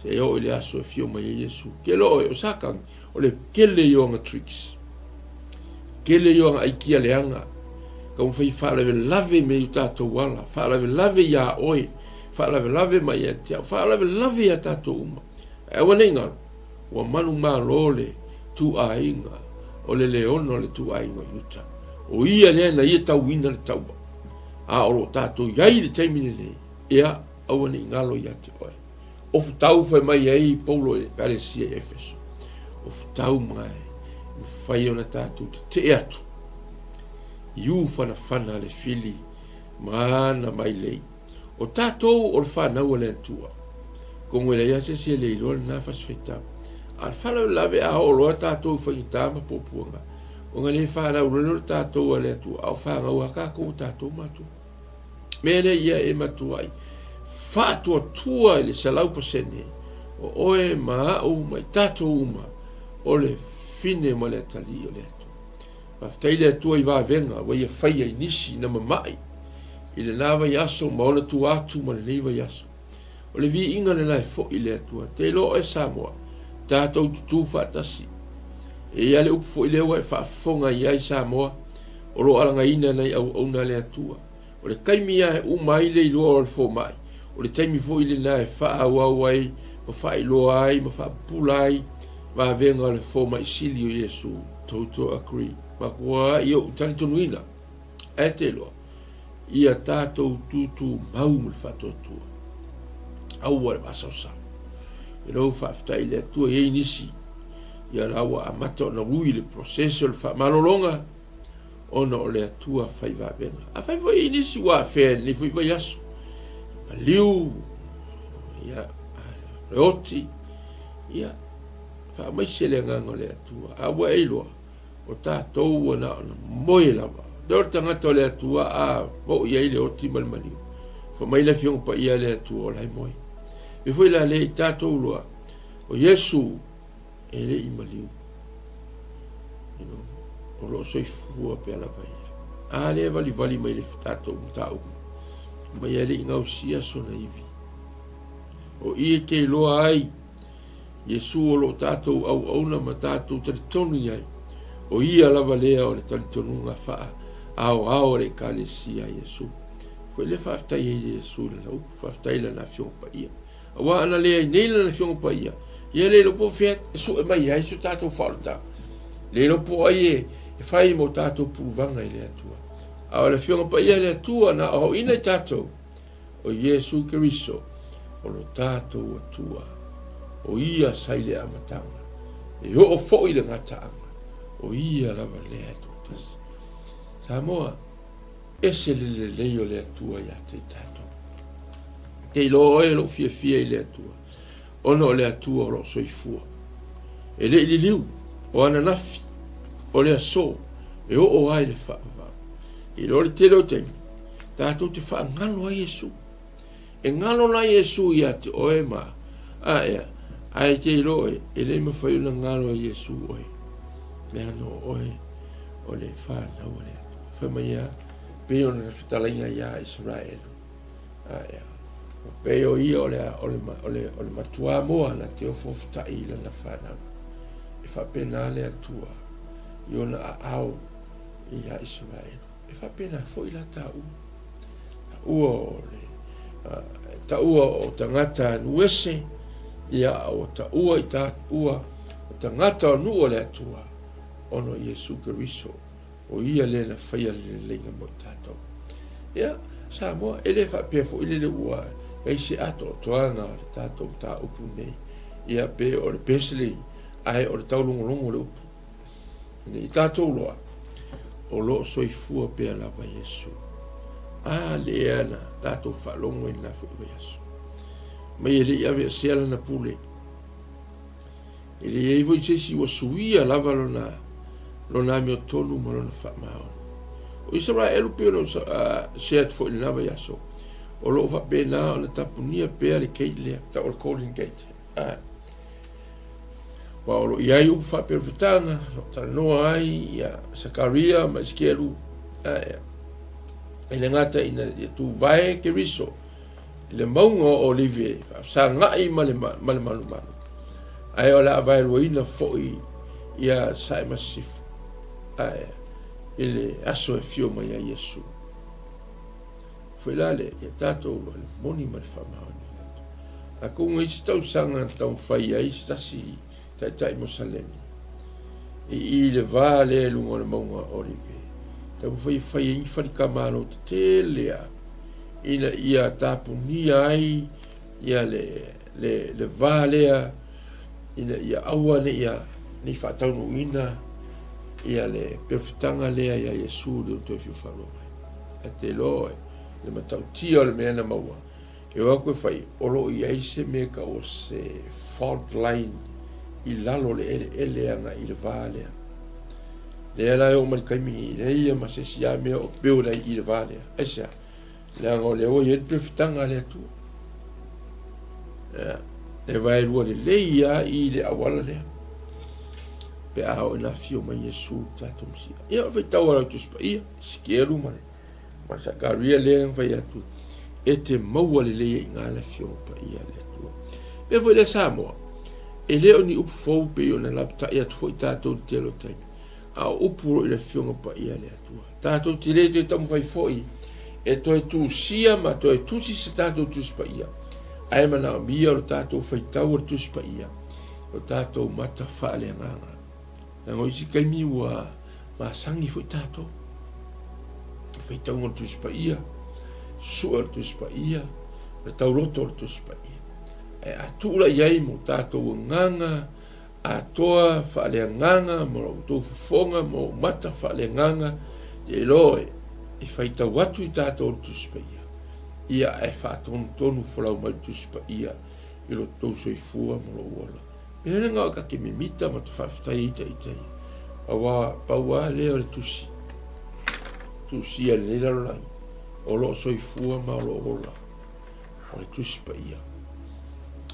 Seia oo i le aso e afio mai ai Iesu. Ke loa oe, o Satani, o le kele ia o ana tricks. Kele ia o ana aikia leaga. Taumafai e faalavelave me i o tatou ala, faalavelave iā oe, faalavelave mai ia te au, faalavelave iā tatou uma. Ae aua ne i galo, ua manumalo le ituaiga o le leona o le ituaiga o Iuta. O ia lea na ia tauina le taua. A o lo o tatou i ai i le taimi lenei, ia, aua ne i galo ia te oe. Ofutau fai mai ai Paulo i le Ekalesia i Efeso. Ofutau mai, mafai ona tatou tetee atu i u whanawhana le fili ma ana mailei. O tatou o le whanau a le Atua. Kongo e leai lava se isi e le iloa lena fasifaitau. A o le faalavelave a oo loa tatou i faigata ma puapuaga, ona le fanau loa lea o le tatou a le Atua, a o fanau lava tatou a tatou matua. Mea lea ia e matuai faatuatua i le 100% o oe ma au ma i tatou uma o le fine ma le atalii o le Atua. Faafetai le Atua i vavega ua ia faia i nisi na mama'i. i lena vaiaso ma ona tua atu ma lenei vaiaso. O le viiga lena e foi i le Atua. Te iloa oe Samoa, tatou tutū faatasi. E i ai le upu foi lea ua e faafofoga i ai Samoa, o lo o alagaina nai auauna a le Atua. O le taimi lava e uma ai le iloa o le fomai, o le taimi foi lena e faaauau ai ma faailoa ai ma faapupula ai vavega o le fomai sili o Iesu. Total agree. Matua i ou talitonuina, ae te iloa, ia tatou tutumau ma le faatuatua. Aua le masaosao. I lou faafetai i le Atua, e i ai nisi, ia la ua amata ona ui le process o le faamalologa, ona o le Atua fai vavega. Afai foi i nisi ua afea i lenei foi vaiaso, maliu, ia, le oti, ia, faamaise le agaga o le Atua. A ua e iloa, o tatou ua na ona moe lava. O le tagata o le Atua a oo i ai le oti ma le maliu, fai mai le Afioga Paia a le Atua o la e moe. E foi la lea i tatou loa, o Iesu e le i maliu. You know, o lo o soifua pea lava ia. A lea valivali mai le tatou mataupu, mai e le i gausia sona ivi. O i e te iloa ai, Iesu o lo o tatou auauna ma tatou talitonu i ai, o ia lava lea o le talitonuga faa aoao a le Ekalesia a Iesu. Foi lea faafetai ai i Iesu i lana upu, faafetai i lana Afioga Paia. Aua ana leai nei lana Afioga Paia, ia le iloa po o fea e sue mai ai so tatou faaolataga. Le iloa po o ai e fai mo tatou puluvaga i le Atua. A o le Afioga Paia a le Atua na aoaoina i tatou, o Iesu Keriso, o lo tatou Atua, o Ia sa i le amataga, e oo foi i le gataaga, o Ia lava lea e toatasi. Samoa, ese le lelei o le Atua ia te i tatou. Te iloa oe lou fiafia i le Atua, ona o le Atua o loo soifua. E le i liliu, o ananafi, o le aso, e oo ai le faavavau. I lo le tele o taimi, tatou te faagalo ai Iesu. E galo la Iesu ia te oe ma a ea, ae te iloa oe, e le mafai ona galo e Iesu oe. Leaga o oe o le fanau a le Atua. Fai mai ia, pei ona fetalaiga ia Isaraelu. A ea, o pei o ia o le, o le, o le, o le matua moa na te ofoofuta'i i lana fanau. E faapena le Atua i ona aao ia Isaraelu. E faapena foi la taua. Taua o le, taua o tagata nuese, ia ua taua i taua o tagata o nuu o le Atua, ona o Iesu Keriso, o ia lea na faia le leleiga mo i tatou. Ia, Samoa, e le faapea foi lele ua i ai se atoatoaga o le tatou mataupu nei, ia pe o le Besley, ae o le taulogologo o le upu. Ina i tatou loa, o lo o soifua pea lava Iesu. A lea na tatou faalogo i lena foi vaiaso. Mai e le i aveesea lana pule. E le i ai foi se isi ua suia lava lona, lona amiotonu ma lona faamaoni. O Isaraelu pei ona share atu foi i lena vaiaso, o lo o faapena ona tapunia pea le gate lea, tau o le Golden Gate. Aua o lo o i ai upu faaperofetaga, o lo o talanoa ai ia Sakaria ma Esekielu, e le gata ina ia tuvae Keriso i le mauga o Olive, faafesagai ma le, ma le malumalu, ae o le a vaeluaina foi ia Sae ma Sisifo, ae i le aso e afio mai ai Iesu. Foi la le, ia tatou loa le moni ma le faamaoni. Atonu e i ai se tausaga na taumafai ai se tasi taitai Mosalemi i i le va lea i luga o le mauga o Olive, taumafai e fai ai ni falitamalo tetele lava ina ia tapunia ai ia le, le, le va lea ina ia aua ne i ne i faataunuuina ia le perofetaga lea ia Iesu le toe fiu faalua mai. Ae te iloa oe, le matautia o le mea na maua, E o atu e fai, o lo o i ai se mea e tau o se fault line i lalo o le eleele agai i le va lea. Lea la e oo mai le taimi nei, e leai ia ma se isi lava mea o build ai i le va lea. Aisea? Leaga o lea ua i ai le perofetaga a le Atua. Ia, e vaelua lelei lava i le auala lea pe a oo ina afio mai Iesu le tatou Mesia. Ia, o le faitau a lau Tusi Paia, Esekielu ma le. Ma Sakaria lea na fai atu, e te maua lelei ai i ina le Afioga Paia a le Atua. Mea foi lea Samoa, e le o ni upu fou pei ona lapatai atu foi tatou i le tele o taimi, a o upu o lo o i le Afioga Paia a le Atua. Tatou te le toe taumafai foi e toe tusia ma toe tusi se tatou Tusi Paia, ae manaomia o le tatou faitau o le Tusi Paia, o tatou mata faaleagaga. Leaga o isi taimi ua masani foi tatou. Faitauga o le Tusi Paia, susue o le Tusi Paia, le tauloto o le Tusi Paia. Ae a tuu la i ai mo tatou agaga atoa faaleagaga ma lo outou fofoga ma ou mata faaleagaga, te iloa e, e faitau atu i tatou le Tusi Paia, ia ae faatonutonu folau mai le Tusi Paia i lo tou soifua ma lou ola. Mea lena o ta te mimita ma te faafetai ai ta ita ia. Aua pau lava lea o le tusi. Tusia i lenei lalolagi. O lo o soifua ma o lo o ola. O le tusi paia.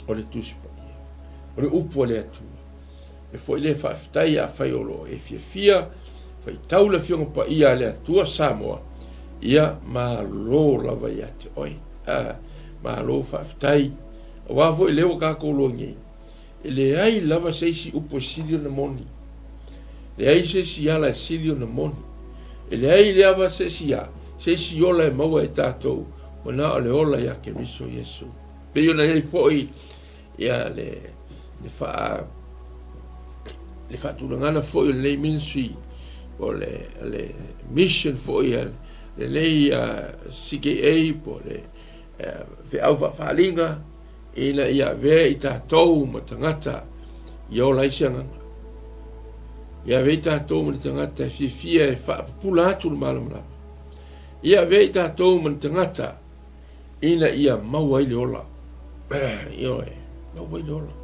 O le tusi paia. O le upu a le Atua. E foi le faafetai afai o lo o e fiafia faitau le Afioga Paia a le Atua Samoa. Ia, malo lava ia te oe. Ah, malo faafetai. Aua foi lea ua tatou iloa nei, e leai lava se isi upu e sili ona moni. Leai se isi ala e sili ona moni. E leai lava se isi, a, se isi ola e maua e tatou, ua na o le ola ia Keriso Iesu. Pei ona i ai foi ia le, le faa, le faatulagana foi o lenei ministry, po o le, le mission foi a lenei uh, CKA, po o le feau faafaliga ina ia avea i tatou ma tagata ia ola ai se agaga. Ia avea i tatou ma ni tagata e fiafia e faapupula atu le malamalama. Ia avea i tatou ma ni tagata ina ia maua ai le ola. Ioe, maua ai le ola.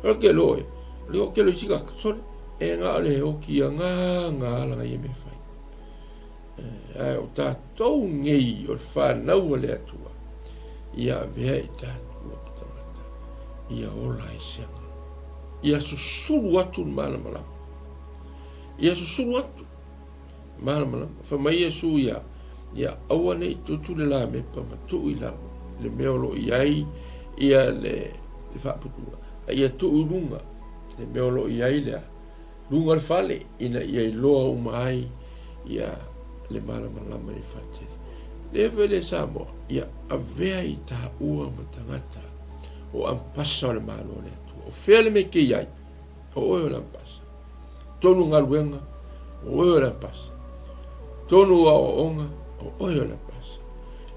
O le tele oe, o le tele o isi tagata, sole, e na o le oki agaga ala ia mea fai. Ae o tatou nei o le fanau a le Atua, ia avea i tatou ma tagata, ia ola ai se agaga. Ia susulu atu le malamalama. Ia susulu atu le malamalama. Fai mai Iesu ia, ia aua ne i tutu le lamepa ma tuu i lalo le mea o lo o i ai ia le, le faaputuga, a ia tuu i luga le mea o lo o i ai le a luga o le fale ina ia iloa uma ai ia le malamalama i le faletele. Lea foi le Samoa, ia avea i taua ma tagata o ampasa o le Malo o le Atua. O fea le mea e te i ai? O oe o le ampasa. Tonu galuega, o oe o le ampasa. Tonu aoaoga, o oe o le ampasa.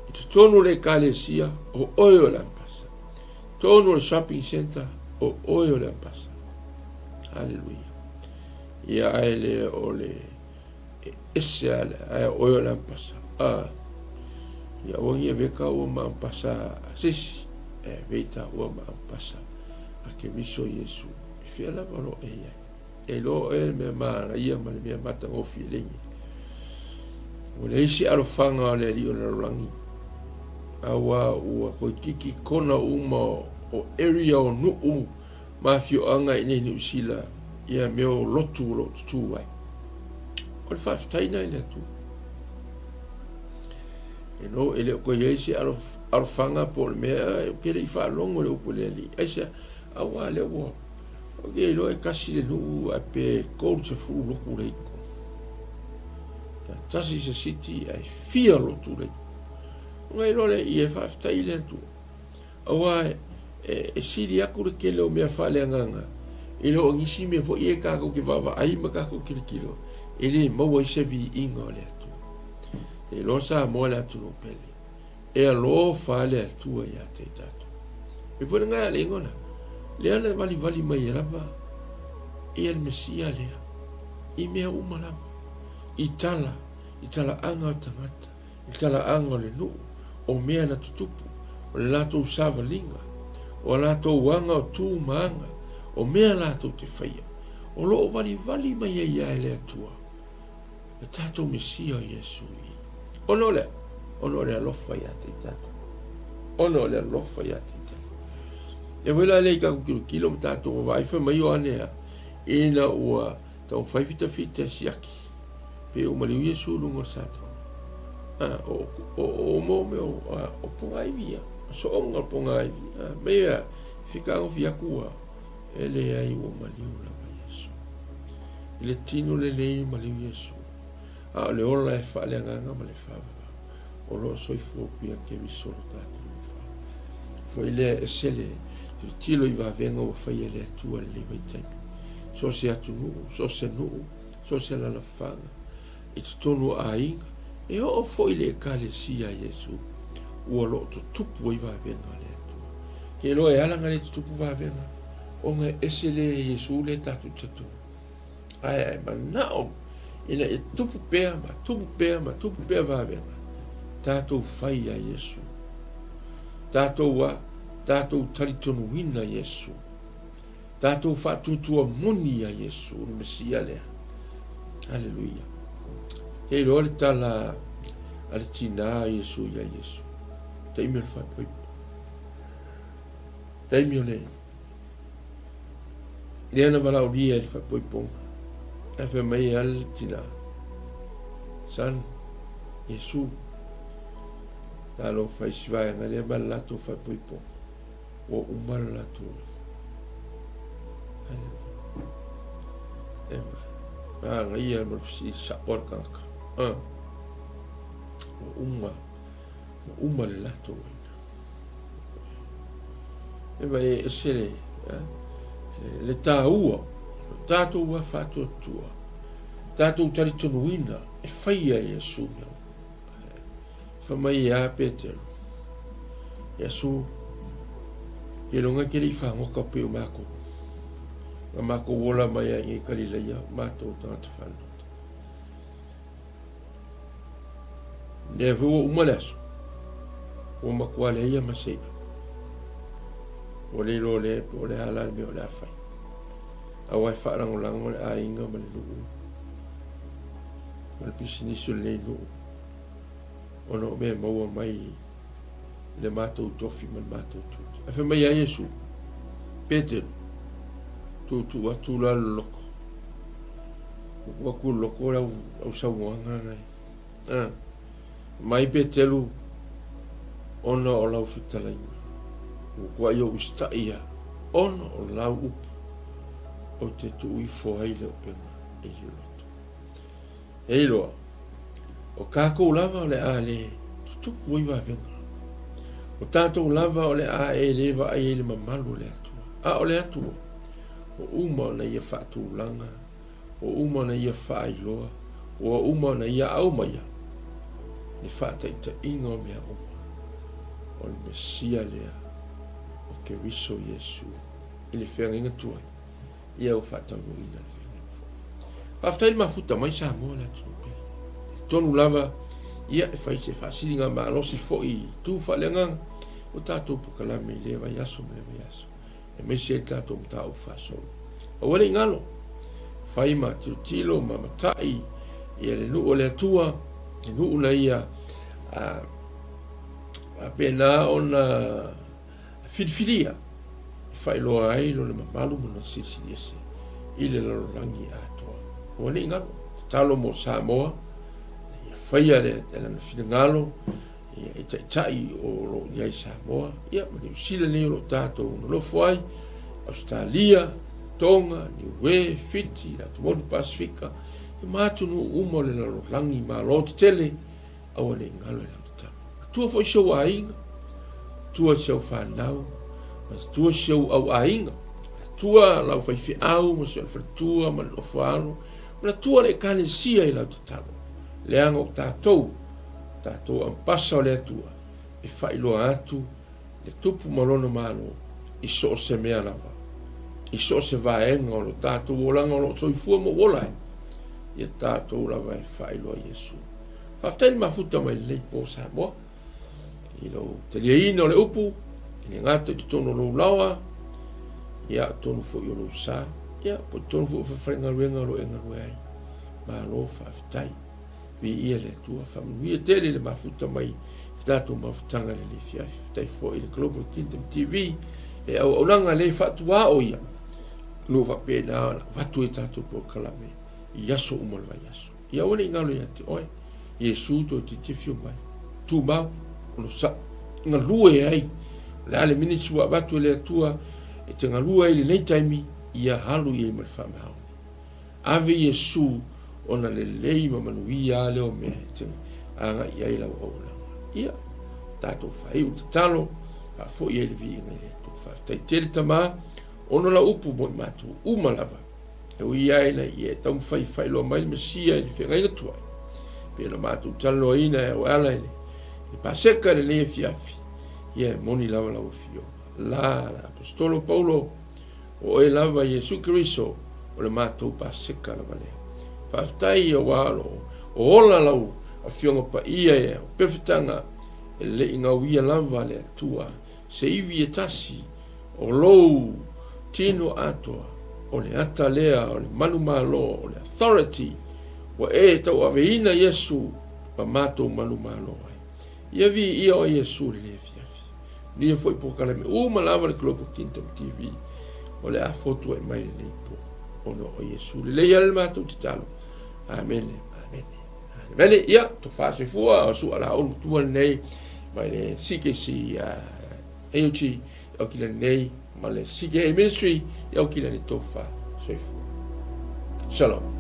I totonu o le ekalesia, o oe o le ampasa. Tonu o le shopping center, o oe o le ampasa. Haleluia. Ia ae le o le e ese a le ae o oe o le ampasa. Ah. Ia aua ni avea taua ma ampasa a se isi. E avea i taua ma ampasa a Keriso Iesu. I fea lava o lo o e i ai. E iloa oe le mea manaia ma le mea matagofie lenei. Ua leai se alofaga o le Alii o le lalolagi, aua ua toeitiiti kona uma o area o nuu ma afioaga i inei Niu Sila ia mea o lotu o lo o tutū ai. O le faafetai lena i le Atua. E no, e le o toe i ai se alofaga po o le mea, ou te le i faalogo i le upu a le Alii. Aisea? Aua lea ua Ou te iloa e tasi le nuu ae pe 30 lotu lea i totonu. Tasi se city ae fia lotu lea i totonu. Ona iloa lea ia e faafetai i le Atua. Aua e, e sili atu le tele o mea faaleagaga i lo o nisi mea foi ia tatou te vaavaai ma tatou tilotilo e le maua ai se viiga o le Atua. Te iloa Samoa le atunuu pele. E alofa le Atua ia te tatou. E foi lena le igoa lea na valivali mai ai lava ia le Mesia lea i mea uma lava, i tala, i talaaga o tagata, i talaaga o le nuu, o mea na tutupu, o le latou savaliga, o a latou aga o tu ma aga, o mea latou te faia, o lo o valivali mai ai ia e le Atua. Le tatou Mesia o Iesu i. Ona o le a? Ona o le alofa ia te i tatou. Ona o le alofa ia te i tatou. E foi la lea i tatou tilotilo ma tatou vaavaai fai mai Ioane a, ina ua taumafai fitafita e siaki, pe ua maliu Iesu i luga o le Satona. O, o, o mo mea o, o pogaivi ia. O soonga o pogaivi. Mea, fitagofi aku ua, e leai ua maliu lava Iesu. I le tino lelei maliu Iesu. A o le ola e faaleagaga ma le faavavau, o lo o soifua pea Keriso lo tatou Lofa. Foi lea e ese le tilotilo i vavega ua faia e le Atua i lenei vaitaimi. So o se atunuu, so o se nuu, so o se alalafaga, i totonu o aiga, e oo foi i le Ekalesia a Iesu, ua lo o tutupu ai vavega a le Atua. Ke iloa e ala ona le tutupu vavega, ona e ese le Iesu lea tatou te talitonu. Ae a e manao ina ia tupu pea ma tupu pea ma tupu pea vavega, tatou fai iā Iesu. Tatou a, tatou talitonuina Iesu. Tatou faatuatua moni iā Iesu, o le Mesia lea. Aleluia. E iloa le tala a le tinā a Iesu iā Iesu. Taimi o le faaipoipo. Taimi o le lea na valaaulia i le faaipoipoga. Ae fai mai e ale le tinā. Son, Iesu, talofa i si vaega lea ma le latou faaipoipoga. Ua uma le latou Aleluia. Manaia ma le fesili sao a le tagata. Ua uma, ua uma le latou aina. E vai e ese le, le tāua, o tatou ua faatuatua, tatou talitonuina e faia e Iesu mea. Fai mai ia Petelo, Iesu, ke iloga ke le i fāgoka pei o mākou. Na mākou ola mai ai i Kalileia, mātou tagata whanau. Lea foi ua uma le aso, ua matua leai ma se i'a. Ua le iloa lea po o le a la le mea o le a fai. Aua e faalagolago le aiga ma le nuu ma le pisinisi o lenei nuu ona o mea e maua mai i le matou tofi ma le matou tiute. Ae fai mai ia Iesu, Petelu, tuutuu atu la le loko. Tuutuu atu le loko le au, au saunoaga nai. Ah, mai Petelu, ona o lau fetalaiga, ua tuai ou usitai ia, ona o lau upu, ou te tuu ifo ai le upega i le loto. E iloa, o kākou lava o le a le tutupu ai vavega. O tātou lava o le a e le vaai ai le mamalu o le Atua. A o le Atua, ua uma ona ia faatulaga, ua uma ona ia faailoa, ua uma ona ia aumaia le faataitaiga o mea uma, o le Mesia lea, o Keriso Iesu, i le feagaiga tuai. Ia ua faataunuuina le feagaiga foi. Faafetai le mafuta mai Samoa le atunuu pele. Talitonu lava, ia e fai se faasiliga malosi foi i itu faaleagaga o tatou polokalame i lea vaiaso ma lea vaiaso, aemaise ai le tatou mataupu faasolo. Aua ne i galo, fai ma tilotilo ma matai ia le nuu o le Atua, le nuu na ia faapena ona filifilia e faailoa ai lona mamalu ma lona silisili ese i le lalolagi atoa. Aua ne i galo, tatalo mo Samoa, ina ia faia le lana finagalo ia, i taitai o lo o i ai Samoa, ia, ma Niu Sila nei o lo o tatou nonofo ai, Ausetalia, Tonga, Niue, Fiti, le Atumotu Pasifika, ia ma atunuu uma o le lalolagi malo tetele, Aua ne i galo i lau tatalo. Matua foi si ou aiga, matua si au fanau, matua si ou au aiga, matua lau faifeau ma si ou faletua ma le nofo alo, matua le ekalesia i lau tatalo. Leaga o tatou, tatou ampasa o le Atua, e faailoa atu le tupu ma lona malo i so o se mea lava, i so o se vaega o lo tatou olaga o lo o soifua ma ua ola ai, ia tatou lava e faailoa Iesu. Faafetai le mafuta mai lenei po Samoa i lou taliaina o le upu, i le gata i totonu o lou laoa, ia totonu foi o lou sa, ia po totonu foi o falegaluega o lo o e galue ai. Malo faafetai. Viia le Atua, faamanuia tele le mafuta mai i tatou mafutaga i lenei afiafi. Faafetai foi i le Global Kingdom TV, le auaunaga le faatuao ia, o lo o faapena ona avatu ai tatou polokalame i aso uma o le vaiaso. Ia aua ne i galo ia te oe. Iesu toeitiiti afio mai, tumau, onosai, galue ai. O le a le ministry ua avatu e le Atua e te galue ai i lenei taimi, ia alu i ai ma le faamaoni. Ave Iesu ona lelei ma manuia a lea o mea e te agai i ai lau auaunaga. Ia, tatou faaiu le tatalo, faafoi ai le viiga i le Atua. Faafetai tele Tama, ona lau upu mo i matou uma lava. E ui ai ina ia e taumafai e faailoa mai le Mesia i le feagaiga tuai, pei ona matou talanoaina e au e ala i le Paseka i lenei afiafi, ia e moni lava lau Afioga. La, la Aposetolo Paulo, o oe lava Iesu Keriso, o le matou Paseka lava lea. Faafetai aua o lo o ola lau Afioga Paia e au pefetaga e le i gauia lava le Atua se ivi e tasi o lou tino atoa, o le ata lea o le manumalo, o le authority ua e tauaveina Iesu ma matou manumalo ai. Ia viia oe Iesu i lenei afiafi. Manuia foi polokalame uma lava le Global Kingdom TV o le a fotuai mai lenei po ona o Iesu. Lelei ala le matou tatalo. Amene, amene. Amene, ia, tofa soifua o sua la ulu tua lenei mai le CKC AOG i Aukilani nei ma le CKA Ministry i Aukilani tofa soifua. Shalom.